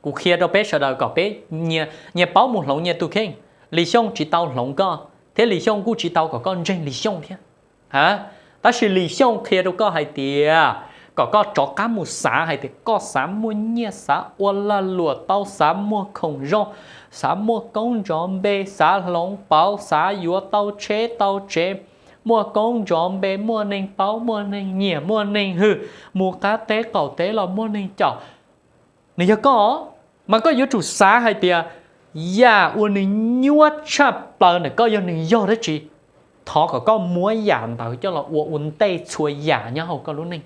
kuv qhia rau peb sawv daws kom peb nyias paub mus hloov nyias tus kheej. Lis Xyooj tsis tau hloov koj thiab Lis Xyooj kuj tsis tau kom koj ntseeg Lis Xyooj thiab. Ha, tab sis Lis Xyooj qhia rau koj hais tias kom koj rov qab mus xav hais tias koj xav muaj nyiaj, xav ua lag luam tau, xav muag khoom zoo, xav muaj koob ntsov npe, xav hloov pauv, xav yuav tau tsheb tau tsev, muaj koob ntsov npe, muaj neeg paub, muaj neeg nyiam, muaj neeg hwm, mus qab teb qaum teb los muaj neeg caum. Nws yog koj, mas koj yuav tsum xav hais tias yam uas nws nyuaj tshaj plaws ntawm koj yog nws yog dab tsi. Thov kom koj muab yam ntawd coj los ua ua ntej txhua yam nyob hauv koj lub neej.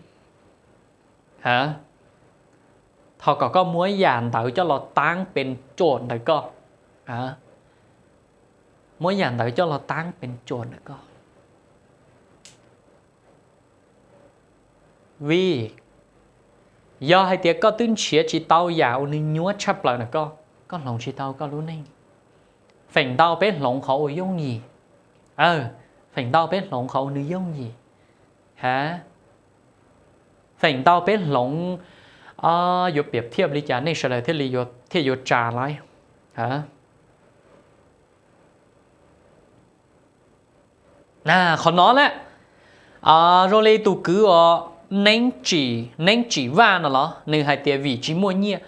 Thov kom koj muab yam ntawd coj los taab pes tsum ntawm koj. Muab yam ntawd coj los taab pes tsum ntawm koj. Vim yog hais tias koj twb nrhiav tsis tau yam uas nws nyuaj tshaj plaws ntawm koj, koj hloov tsis tau koj lub neej. Feem ntau peb hloov qhov uas yooj yim. Feem ntau peb hloov qhov uas nws yooj yim. Ha, feem ntau peb hloov, yuav piav thiaj li cas nej sawv daws thiaj li, thiaj yuav tsa laib. Qhov no na, zoo li tus kwv os, Neeb Tsim Vaj no los nws hais tias vim tsis muaj nyiaj.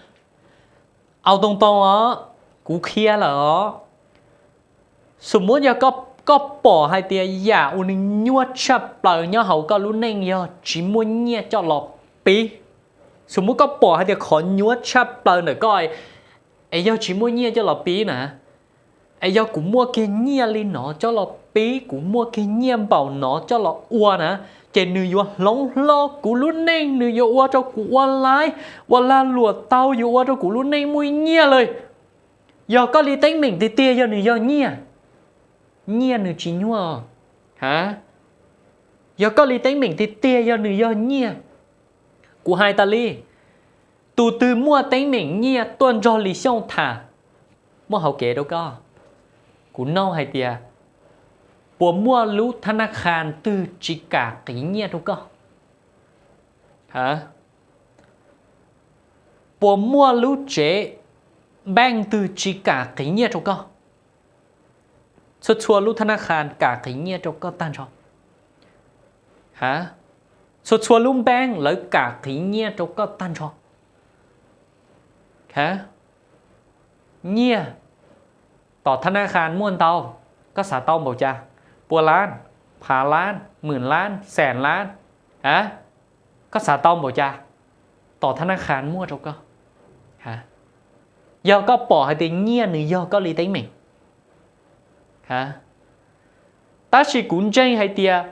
Au too too os, kuv qhia lawm os. Xus muab yog koj pom hais tias yam uas nws nyuaj tshaj plaws nyob hauv koj lub neej yog tsis muaj nyiaj coj los pib. Xus muab koj pom hais tias qhov nyuaj tshaj plaws ntawm koj es yog tsis muaj nyiaj coj los pib na, es yog kuv muaj kiag nyiaj li no coj los pib, kuv muaj kiag nyiaj npaum no coj los ua na, ces nws yuav hloov hlo kuv lub neej, nws yuav ua rau kuv ua laib, ua lag luam tau, yuav ua rau kuv lub neej muaj nyiaj lawm. Yog koj li teeb meem tiag tiag yog nws yog nyiaj, nyiaj nws tsis nyuaj. Ha, yog koj li teeb meem tiag tiag yog nws yog nyiaj, kuv hais tas li, tus twg muaj teeb meem nyiaj tuaj nrog Lis Xyooj tham, muaj hauv kev rau koj. Kuv nug hais tias, puas muaj lub thab nab khas twg tsis kam qiv nyiaj rau koj? Ha, puas muaj lub tsev npeej twg tsis kam qiv nyiaj rau koj? Txhua txhua lub thab nab khas kam qiv nyiaj rau koj tag nrho. Ha, txhua txhua lub npeej lawv kam qiv nyiaj rau koj tag nrho. Ha, nyiaj tom thab nab khas muaj ntau, koj xav tau npaum cas? Pua lab, phav lab, hmwm lab, xees lab, ha, koj xav tau npaum cas, tom thab nab khas muaj rau koj. Ha, yog koj pom hais tias nyiaj nws yog koj li teeb meem. Ha, tab sis kuv ntseeg hais tias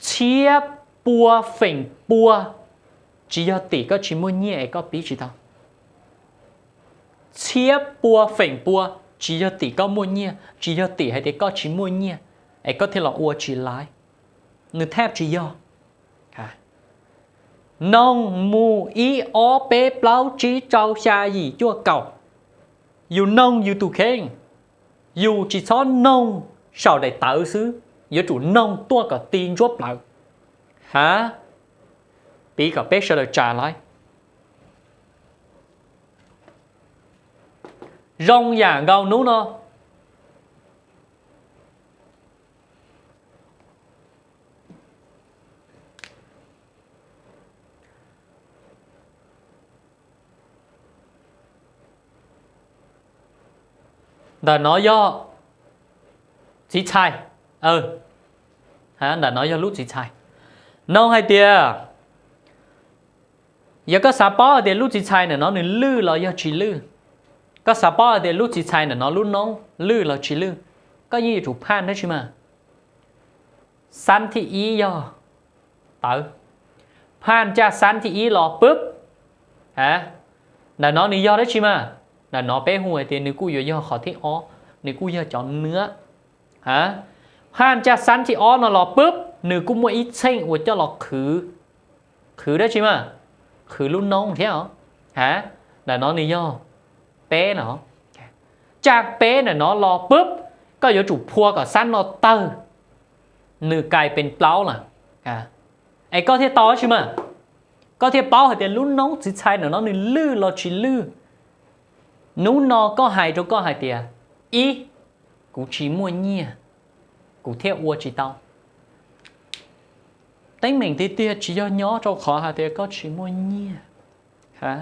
txhiab pua feem pua tsis yog tim koj tsis muaj nyiaj es koj pib tsis tau. Txhiab pua feem pua tsis yog tim koj muaj nyiaj, tsis yog tim hais tias koj tsis muaj nyiaj es koj thiaj los ua tsis laiv. Nws thaj tsis yog. Noog mus ib ob peb plaub tsib rau xya yim cuaj kaum. Yus noog yus tus kheej, yus tsis txhob noog saum daim tawv xwb, yuav tsum noog tuaj kom ti ntsuab plawv. Ha, piv kom peb sawv daws tsa laiv. Zoo yam nkaus hnub no, ntawm no yog txiv txhais. Ntawm no yog lub txiv txhais. Noog hais tias, yog koj xav paub hais tias lub txiv txhais ntawm no nws lwj los yog tsis lwj, koj xav paub hais tias lub txiv txhais ntawm no lub noob lwj los tsis lwj, koj yeej yuav tsum phaj dab tsi mas? Xab thib ib yog tawv. Phaj caj xab thib ib los pub, ntawm no nws yog dab tsi mas? Ntawm no peb hu hais tias nws kuj yuav yog qhov thib ob, nws kuj yog cov nuab. Phaj caj xab thib ob no los pub, nws kuj muaj ib txheej uas coj los qhwv. Qhwv dab tsi mas? Qhwv lub noob thiab os. Ntawm no nws yog peb no. Caj peb ntawm no los pub, koj yuav tsum phua kom xab no tawg, nws kais pes plaub lawm. Es koj thiaj tau dab tsi mas? Koj thiaj paub hais tias lub noob txiv txhais ntawm no nws lwj los tsis lwj. Hnub no koj hais rau koj hais tias, ib, kuv tsis muaj nyiaj, kuv thiaj ua tsis tau. Teeb meem tiag tiag tsis yog nyob rau qhov hais tias koj tsis muaj nyiaj.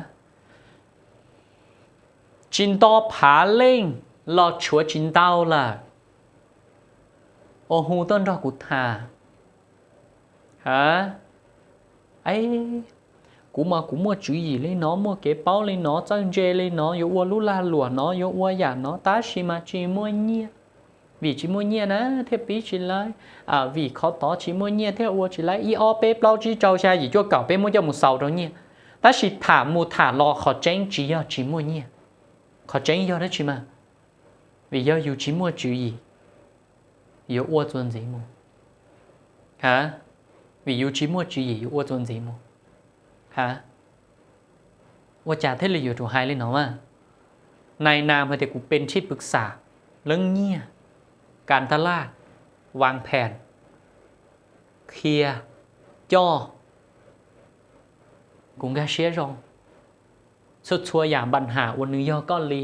Tsis nto phav leej los tshuav tsis ntau lawm uas hu tuaj nrog kuv tham. Kuv mas kuv muaj tswv yim li no, muaj kev paub li no, txawj ntse li no, yuav ua lub lag luam no, yuav ua yam no, tab sis mas tsis muaj nyiaj. Vim tsis muaj nyiaj na thiaj pib tsis laiv, vim qhov tod tsis muaj nyiaj thiaj ua tsis laiv. Ib ob peb plaub tsib rau xya yim cuaj kaum peb muab coj mus xaus rau nyiaj. Tab sis tham mus tham los qhov tseeb tsis yog tsis muaj nyiaj. Qhov tseeb yog dab tsi mas? Vim yog yus tsis muaj tswv yim, yuav ua txuas ntxiv mus. Ha, vim yus tsis muaj tswv yim yuav ua txuas ntxiv mus. Ha, ua cas thiaj li yuav tsum hais li no mas? Nais nas hais tias kuv pes thij pwv xam leej nyiaj, kas tas laj, vas phem, qhia, coj, kuv nkag siab zoo. Txhua txhua yam npa nham uas nws yog koj li.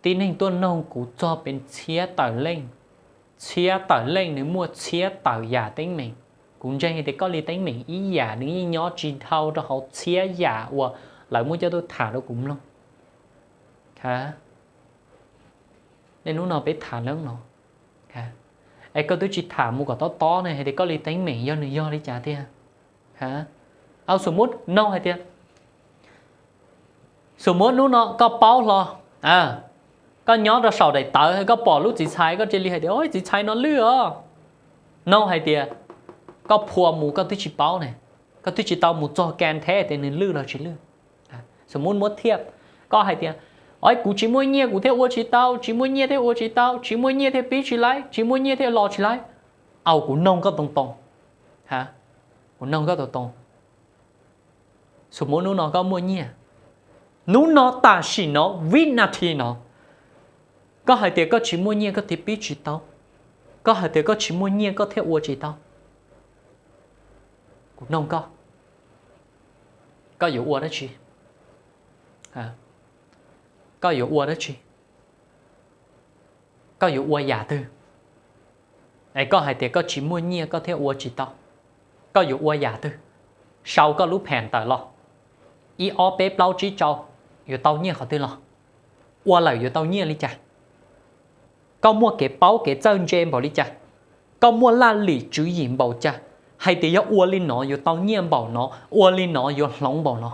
Tib neeg tuaj noog kuv txog pes txhiab tawm leej, txhiab tawm leej nws muaj txhiab tawm yam teeb meem. Kuv ntseeg tias koj li teeb meem ib yam nws yeej nyob tsis dhau rau hauv txhiab yam uas lawv muab coj tuaj tham rau kuv mloog. Nej hnub no peb tham leej no, es koj twb tsis tham mus kom tob tob ne, hais tias koj li teeb meem yog nws yog li cas tiag? Au, xum mub noog hais tias, xum mub hnub no koj paub hlo, koj nyob rau saum daim tawv, koj pom lub txiv txhais, koj cia li hais tias, ov, txiv txhais no lwj os. Nug hais tias koj phua mus koj twb tsis paub ne, koj twb tsis tau mus txog kas thiab tias nws lwj los tsis lwj. Xum muab muab thiaj, koj hais tias, o, kuv tsis muaj nyiaj kuv thiaj ua tsis tau, tsis muaj nyiaj thiaj ua tsis tau, tsis muaj nyiaj thiaj pib tsis laib, tsis muaj nyiaj thiaj los tsis laib. Au, kuv noog koj too too, kuv noog koj too too, xum muab hnub no koj muaj nyiaj, hnub no tam sim no vib nas this no, koj hais tias koj tsis muaj nyiaj koj thiaj pib tsis tau, koj hais tias koj tsis muaj nyiaj koj thiaj ua tsis tau. Kuv noog koj, koj yuav ua dab tsi? Koj yuav ua dab tsi? Koj yuav ua yam twg? Es koj hais tias koj tsis muaj nyiaj koj thiaj ua tsis tau, koj yuav ua yam twg? Sau koj lub pheem tawm los, ib ob peb plaub tsib rau, yuav tau nyiaj qhov twg los? Ua lawm yuav tau nyiaj li cas? Koj muaj kev paub kev txawj ntse npaum li cas? Koj muaj laj lim tswv yim npaum cas hais tias yog ua li no yuav tau nyiaj npaum no, ua li no yuav hloov npaum no?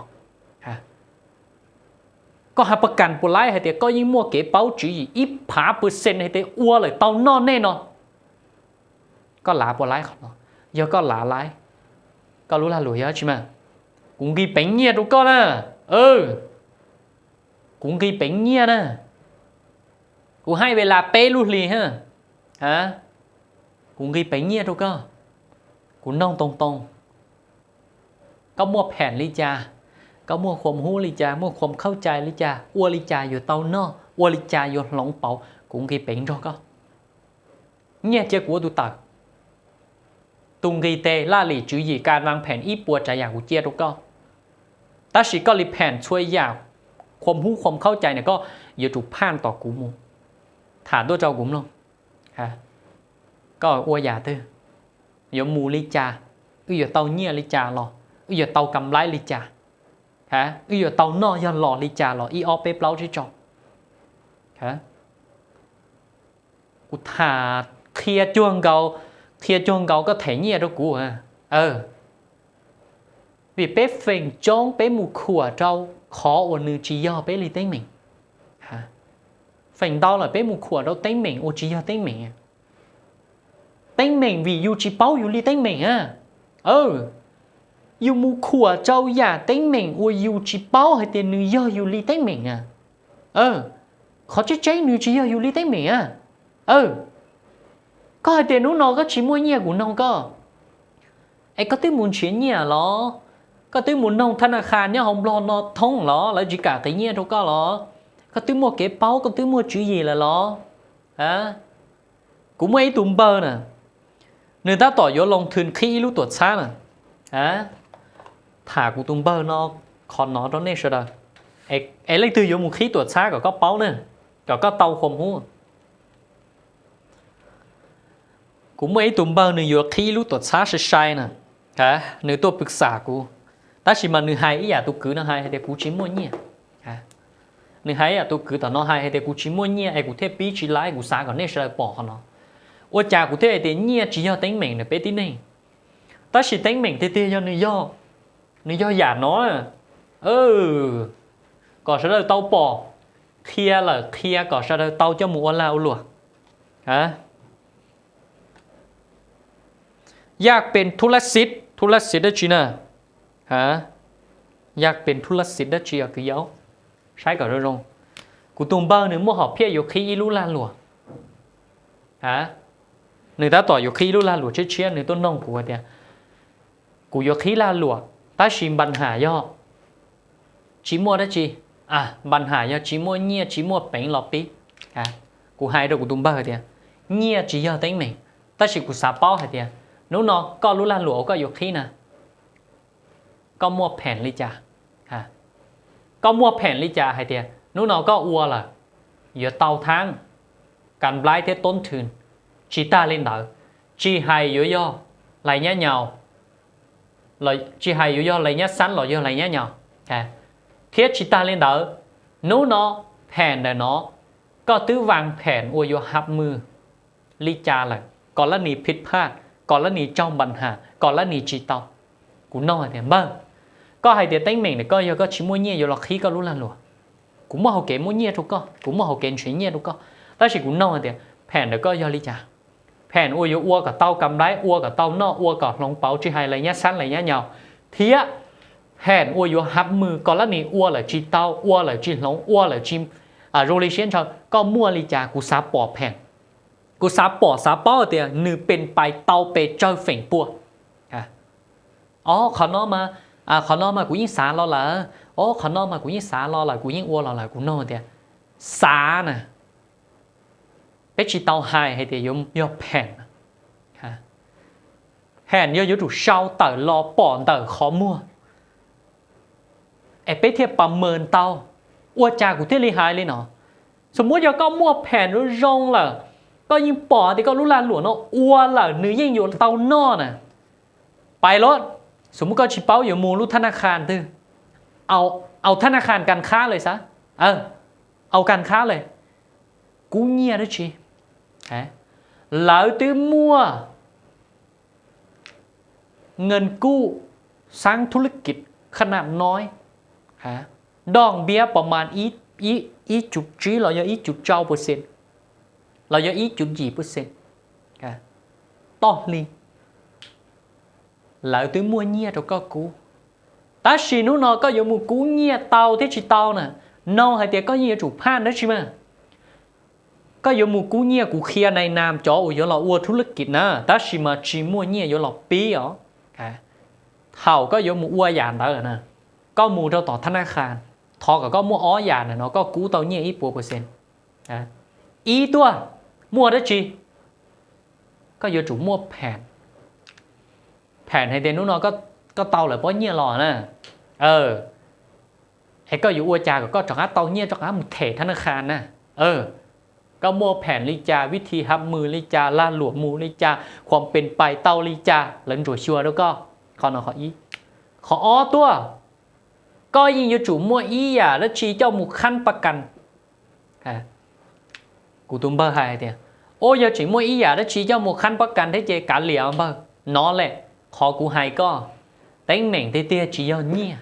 Koj has pas kas puas laib hais tias koj yeej muaj kev paub tswv yim ib phav percent hais tias ua lawm tau noj nej no? Koj lav puas laib qhov no? Yog koj lav laib, koj lub lag luam yog dab tsi mas? Kuv nqis peev nyiaj rau koj na. Kuv nqis peev nyiaj na. Kuv hais ves las peb lub hlis, kuv nqis peev nyiaj rau koj. Kuv noog too too, koj muaj pheem li cas? Koj muaj khuam hub li cas, muaj khuam khaub cai li cas, ua li cas yuav tau noj, ua li cas yuav hloov pauv? Kuv nqis peev nrog koj. Nyiaj cia kuv ua tus tawm. Tus nqis tes, laj lim tswv yim, kas vas pheem, ib puas tsav yam kuv cia rau koj. Tab sis koj li pheem txhua yam, khuam hub khuam khaub cai na, koj yuav tsum phaj tom kuv mus, tham tuaj rau kuv mloog. Koj ua yam twg? Yuav mus li cas? Wb yuav tau nyiaj li cas los? Wb yuav tau kam laib li cas? Wb yuav tau noj yog los li cas los ib ob peb plaub tsib rau? Kuv tham qhia cuag nkaus, qhia cuag nkaus koj them nyiaj rau kuv. Vim peb feem coob peb mus khuam rau qhov uas nws tsis yog peb li teeb meem. Feem ntau lawm peb mus khuam rau teeb meem uas tsis yog teeb meem. Teeb meem vim yus tsis paub yus li teeb meem a. Yus mus khuam rau yam teeb meem uas yus tsis paub hais tias nws yog yus li teeb meem a. Qhov tseeb tseeb nws tsis yog yus li teeb meem a. Koj hais tias hnub no koj tsis muaj nyiaj kuv noog koj, es koj twb mus nrhiav nyiaj los? Koj twb mus noog thab na khas nyob hauv Nplog no thoob los lawv tsis kam qiv nyiaj rau koj los? Koj twb muaj kev paub, koj twb muaj tswv yim lawm los? Kuv muaj ib tug npawg na, nws tab tom yuav loo thwm qhib ib lub tuam txhab na. Tham kuv tus npawg no qhov no rau nej sawv daws, es leej twg yuav mus qhib tuam txhab kom koj paub na, kom koj tau khuam hub. Kuv muaj ib tug npawg nws yuav qhib ib lub tuam txhab sai sai na, nws tuaj pw xam kuv, tab sis mas nws hais ib yam tus kwv no hais tias kuv tsis muaj nyiaj. Nws hais ib yam tus kwv tom no hais tias kuv tsis muaj nyiaj es kuv thiaj pib tsis laib, kuv xav kom nej sawv daws pom qhov no. Ua cas kuv thiaj hais tias nyiaj tsis yog teeb meem ntawm peb tib neeg, tab sis teeb meem tiag tiag yog nws yog, nws yog yam no. Kom sawv daws tau pom, qhia lawm qhia kom sawv daws tau coj mus ua lag ua luam. Yaj pes thub lab xiv, thub lab xiv dab tsi na? Yaj pes thub lab xiv dab tsi os kwv yau? Saib kom zoo zoo. Kuv tus npawg nws muaj hom phiaj yuav qhib ib lub lag luam. Nws tab tom yuav qhib ib lub lag luam tshiab tshiab, nws tuaj noog kuv hais tias, kuv yuav qhib lag luam, tab sis npas has yog tsis muaj dab tsi, npas has yog tsis muaj nyiaj tsis muaj peev los pib. Kuv hais rau kuv tus npawg tias, nyiaj tsis yog teeb meem, tab sis kuv xav paub hais tias hnub no koj lub lag luam uas koj yuav qhib na, koj muaj pheem li cas? Koj muaj pheem li cas hais tias hnub no koj ua lawm yuav tau thaab, kam nplaib thiab toob thwm? Tsis tag li ntawd, tsis hais yuav yog lais nyab nyaus, tsis hais yuav yog lais nyab xab los yog lais nyab nyaus, thiab tsis tag li ntawd, hnub no pheem ntawm no koj twb vas pheem uas yuav hab mws li cas lawm, kom lab nis phij phaj, kom lab nis raug npas has, kom lab nis tsis tau. Kuv noog hais tias, npawg, koj hais tias teeb meem ntawm koj yog koj tsis muaj nyiaj yuav los qhib koj lub lag luam. Kuv muaj hau kev muaj nyiaj rau koj, kuv muaj hau kev nrhiav nyiaj rau koj, tab sis kuv noog hais tias pheem ntawm koj yog li cas? Pheem uas yuav ua kom tau kam nplai, ua kom tau noj, ua kom hloov pauv, tsis hais lais nyab xab lais nyab nyaus, thiab pheem uas yuav hab mws kom lab nis ua lawm tsis tau, ua lawm tsis hloov, ua lawm tsis zoo li siab ntshaw, koj muaj li cas kuv xav pom pheem. Kuv xav pom xav paub tias nws pes pais tau pes tsawg feem pua. Os, qhov no mas, qhov no mas kuv yeej xav los lawm, os, qhov no mas kuv yeej xav los lawm, kuv yeej ua los lawm, kuv nug tias xav na, peb tsis tau hais hais tias yuav yog pheem. Pheem yog yuav tsum sau tawm los pom ntawm qhov muag es peb thiaj pas mas tau. Ua cas kuv thiaj li hais li no? Xus muab yog koj muaj pheem zoo zoo lawm, koj yeej pom tias koj lub lag luam no ua lawm nws yeej yuav tau noj na. Pais los, xus muab koj tsis paub yuav mus lub thab naj khas twg, au, au thab naj khas kas khab lawm xav, au kas khab lawm, kub nyiaj dab tsi, lawv twb muaj nkees kuj xaab thu lab kis kha nam noib, doj npiab pos mas ib cum tsib los yog ib cum rau percent los yog ib cum yim percent toj hli, lawv twb muaj nyiaj rau koj kub. Tab sis hnub no koj yuav mus kub nyiaj tau thiab tsis tau na, nug hais tias koj yeej yuav tsum phaj dab tsi mas. Koj yuav mus kub nyiaj, kuv qhia nais nas cov uas yuav los ua thu lab kis na, tab sis mas tsis muaj nyiaj yuav los pib os. Thaum koj yuav mus ua yam ntawd na, koj mus rau tom thab naj khas, thov kom koj muaj ob yam ntawm no koj kub tau nyiaj ib puas percent. Ib tuaj, muaj dab tsi? Koj yuav tsum muaj pheem, pheem hais tias hnub no koj tau lawm pob nyiaj los na, es koj yuav ua cas kom koj rov qab tau nyiaj rov qab mus them thab naj khas na? Koj muaj pheem li cas, vib thi hab mws li cas, lag luam mus li cas, khuam pes pais tau li cas, lawv ntsuas xyuas rau koj. Qhov no qhov ib. Qhov ob tuaj, koj yeej yuav tsum muaj ib yam dab tsi coj mus khab pa kas. Kuv tus npawg hais tias, ua yog tseem muaj ib yam dab tsi coj mus khab pa kas thiab ces kav liam npawg, no lawm qhov kuv hais koj, teeb meem tiag tiag tsis yog nyiaj,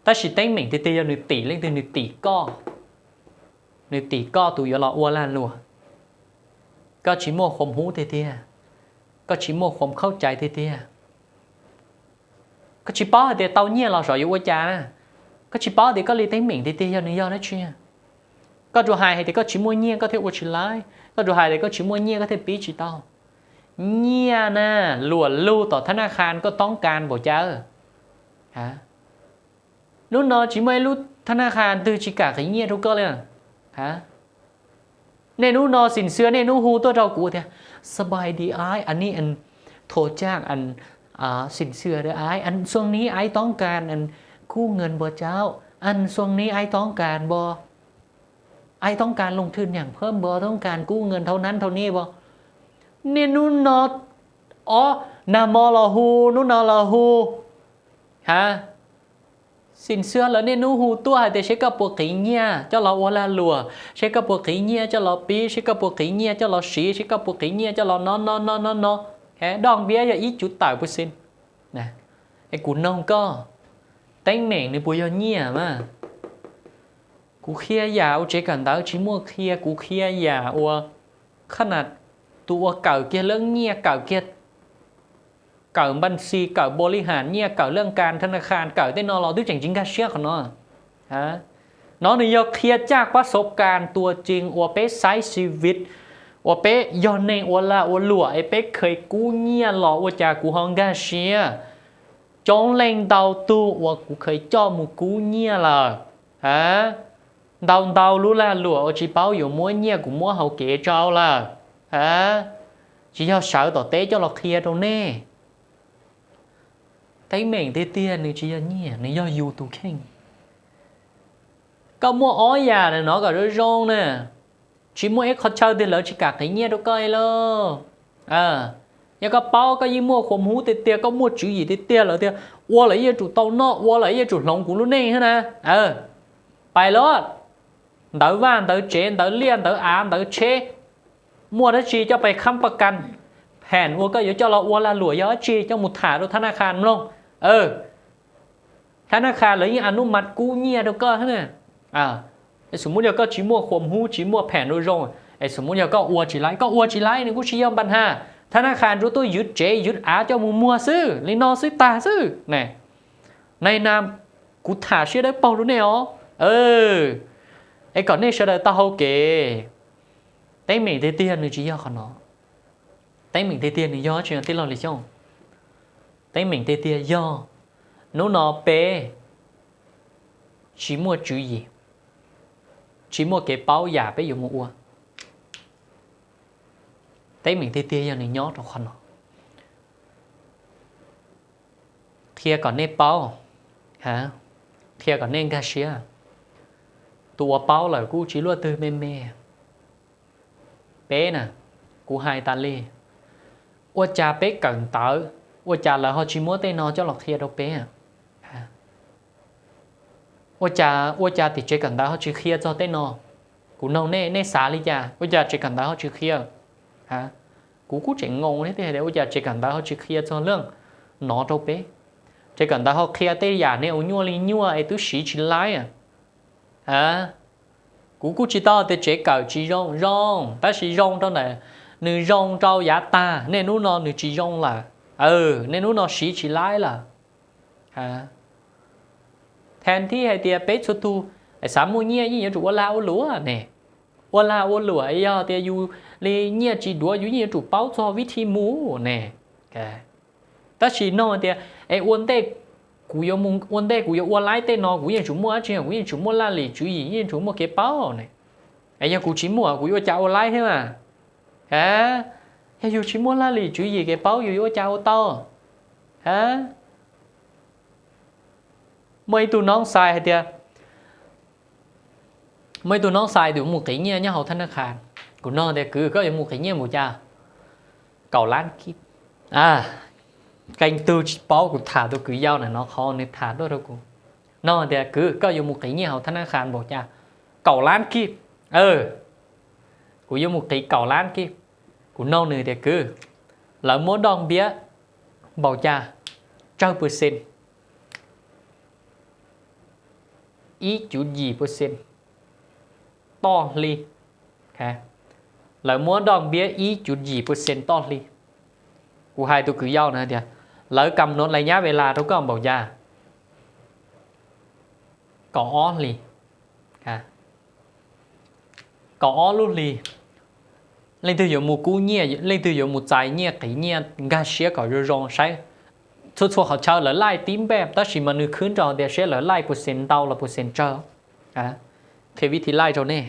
tab sis teeb meem tiag tiag yog nws tim leej twg, nws tim koj, nws tim koj tus yuav los ua lag luam. Koj tsis muaj khuam hub tiag tiag, koj tsis muaj khuam khaub cai tiag tiag. Koj tsis paub hais tias tau nyiaj los xyov yuav ua cas na. Koj tsis paub tias koj li teeb meem tiag tiag yog nws yog dab tsi. Koj tsuas hais hais tias koj tsis muaj nyiaj koj thiaj ua tsis laib, koj tsuas hais tias koj tsis muaj nyiaj koj thiaj pib tsis tau. Nyiaj na, luam lug tom thab naj khas koj toob kas npaum cas? Hnub no tsis muaj ib lub thab naj khas twg tsis kam qiv nyiaj rau koj li. Nej hnub no xim xwb nej hnub hu tuaj rau kuv tias, สบายดีอ้าย อันนี้อัน โทรจากอัน อ่า สินเชื่อเด้ออ้าย อันช่วงนี้อ้ายต้องการอันกู้เงินบ่เจ้า อันช่วงนี้อ้ายต้องการบ่ อ้ายต้องการลงทุนอย่างเพิ่มบ่ ต้องการกู้เงินเท่านั้นเท่านี้บ่ Nej hnub no, o, nag hmo los hu, hnub no los hu. Ha, xim xwb lawv niaj hnub hu tuaj hais tias seb koj puas qiv nyiaj coj los ua lag luam, seb koj puas qiv nyiaj coj los pib, seb koj puas qiv nyiaj coj los siv, seb koj puas qiv nyiaj coj los no no no no no. Doj npiab yog ib cum tawm pes xees. Kuv noog koj, teeb meem nws puas yog nyiaj mas? Kuv qhia yam ua tsev kawm ntawv tsis muaj qhia, kuv qhia yam ua, qhab nas, tus ua kawm kiag leej nyiaj, kawm kiag, kawm npaj xis, kawm npaus li has nyiaj, kawm leej kas thab naj khas, kawm tej no los twb tseem tsis nkag siab qhov no. No nws yog qhia caj pab xov kas tuas cees uas peb saib xi viv, uas peb yog neeg ua lag ua luam es peb kheev kub nyiaj los ua cas kuv ho nkag siab. Coob leej ntau tug uas kuv kheev coj mus kub nyiaj lawm. Ntau ntau lub lag luam uas tsis paub yuav muab nyiaj kuv muab hauv kev rau lawm. Tsis yog sawv tom teb coj los qhia rau nej. Teeb meem tiag tiag nws tsis yog nyiaj, nws yog yus tus kheej. Koj muaj ob yam no kom zoo zoo na, tsis muaj ib qho chaw twg lawv tsis kam qiv nyiaj rau koj li lauj. Yog koj paub koj yeej muaj khuam hub tiag tiag, koj muaj tswv yim tiag tiag lawm tiag, ua lawm yeej yuav tsum tau noj, ua lawm yeej yuav tsum hloov kuv lub neej thiab na. Pais los, ntawv vaj ntawv tsev, ntawv liaj ntawv av ntawv tsheb, muaj dab tsi coj pais khab pa kas, pheem uas koj yuav coj los ua lag luam yog dab tsi coj mus tham rau thab naj khas mloog. Thab naj khas lawv yeej a nub mas kub nyiaj rau koj thiab na. Xus muab yog koj tsis muaj khuam hub tsis muaj pheem zoo zoo, Es xum muab yog koj ua tsis laib, koj ua tsis laib nws kuj tsis yog npa nhas, thab nab khas tsuas tuaj ywv tsev ywv av coj mus muag xwb, li no xwb tag xwb ne. Nai na, kuv tham siab dawb paug rau nej os. Es kom nej sawv daws tau hau kev. Teeb meem tiag tiag nws tsis yog qhov no. Teeb meem tiag tiag nws yog tsis yog tij laug Lis Xyooj? Teeb meem tiag tiag yog hnub no peb tsis muaj tswv yim, tsis muaj kev paub yam peb yuav mus ua. Teeb meem tiag tiag yog nws nyob rau qhov no. Qhia kom nej paub, qhia kom nej nkag siab. Tus uas paub lawm kuj tsis luaj twg me me. Peb na, kuv hais tas li, ua cas peb kawm ntawv, ua cas lawv ho tsis muab tej no coj los qhia rau peb? Ua cas, ua cas tim tsev kawm ntawv ho tsis qhia txog tej no? Kuv nug nej, nej xav li cas ua cas tsev kawm ntawv ho tsis qhia? Kuv kuj tseem ngoo thiab tias ua cas tsev kawm ntawv ho tsis qhia txog leej no rau peb. Tsev kawm ntawv ho qhia tej yam ne ua nyuaj li nyuaj es twb siv tsis laib. Kuv kuj tsis tau tias tsev kawm tsis zoo, zoo tab sis zoo rau ntawm, nws zoo rau yav tag, niaj hnub no nws tsis zoo lawm. Niaj hnub no siv tsis laib lawm. Thaum thib hais tias peb txhua tus xav muaj nyiaj yeej yuav tsum ua lag ua luam ne. Ua lag ua luam yog tias yus li nyiaj tsis duav yus yeej yuav tsum paub txog vib thi mus ne. Tab sis nug tias es ua ntej kuv yuav mus, ua ntej kuv yuav ua laib tej no kuv yeej tsum muaj dab tsi, kuv yeej tsum muaj laj lim tswv yim, yeej tsum muaj kev paub ne. Es yog kuv tsis muaj kuv yuav ua cas ua laib thiab mas? Yog yus tsis muaj laj lim tswv yim kev paub yus yuav ua cas ua tau? Muaj ib tug noob xais hais tias, muaj ib tug noob xais tus mus qiv nyiaj nyob hauv thab nab khas. Kuv nug tias kwv, koj yuav mus qiv nyiaj npaum cas? Kaum lab kib. Qee tug tsis paub kuv tham tus kwv yau na no qhov nws tham tuaj rau kuv, nug tias kwv, koj yuav mus qiv nyiaj hauv thab nab khas npaum cas? Kaum lab kib. Kuv yuav mus qiv kaum lab kib. Kuv nug nws tias kwv, lawv muab doj npiab npaum cas? Tsawg percent? Ib cuv yim percent toj hli. Lawv muab doj npiab ib cuv yim percent toj hli. Kuv hais tus kwv yau na tias lawv kam nuv lais nyab ve las rau koj npaum cas? Kaum ob hlis. Kaum ob lub hlis, leej twg yuav mus kub nyiaj, leej twg yuav mus txais nyiaj qiv nyiaj nkag siab kom zoo zoo saib. Txhua txhua qhov chaw lawv laij tib npaj tab sis mas nws khwb nrog tias saib lawv laij percent ntau los percent tsawg. Qhia vib thi laij rau nej.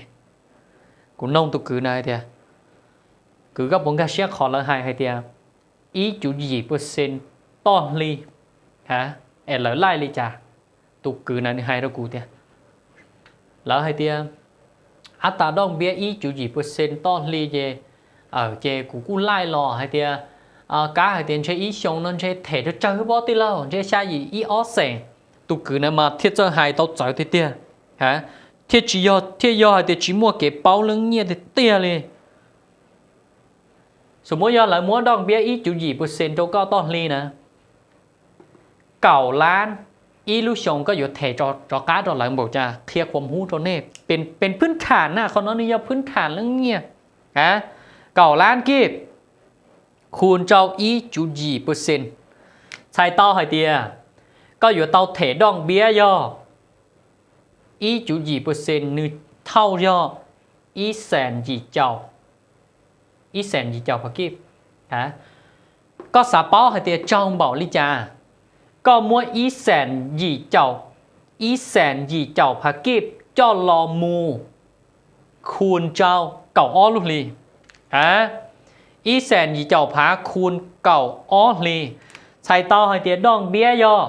Kuv noog tus kwv na hais tias, kwv, koj puas nkag siab qhov lawv hais hais tias ib cuv yim percent toj hli, es lawv laij li cas? Tus kwv na nws hais rau kuv tias, lawv hais tias ab tas doj npiab ib cuv yim percent toj hli ces, ces kuv kuj laij los hais tias, kab hais tias ntshe ib xyoo no ntshe them tsawg tsawg pob tij laug, ntshe xya yim ib ob xees. Tus kwv na mas thiaj txawj hais tau txawv tiag tiag, thiaj tsis yog, thiaj yog hais tias tsis muaj kev paub leej nyiaj tiag tiag li. Xus muab yog lawv muab doj npiab ib cuv yim percent rau koj toj hli na, kaum lab ib lub xyoo koj yuav them rov qab rau lawv npaum cas? Qhia khuam hub rau nej, pes phwb tham na, qhov no nws yog phwb tham leej nyiaj. Kaum lab kib khu rau ib cuv yim percent, txhais tau hais tias koj yuav tau them doj npiab yog ib cuv yim percent nws thauj yog ib xees yim caum, ib xees yim caum phav kib. Koj xav paub hais tias tsaug npaum li cas, koj muab ib xees yim caum, ib xees yim caum phav kib coj los mus khu rau kaum ob lub hli. Ib xees yim caum phav khu kaum ob hli, txhais tau hais tias doj npiab yog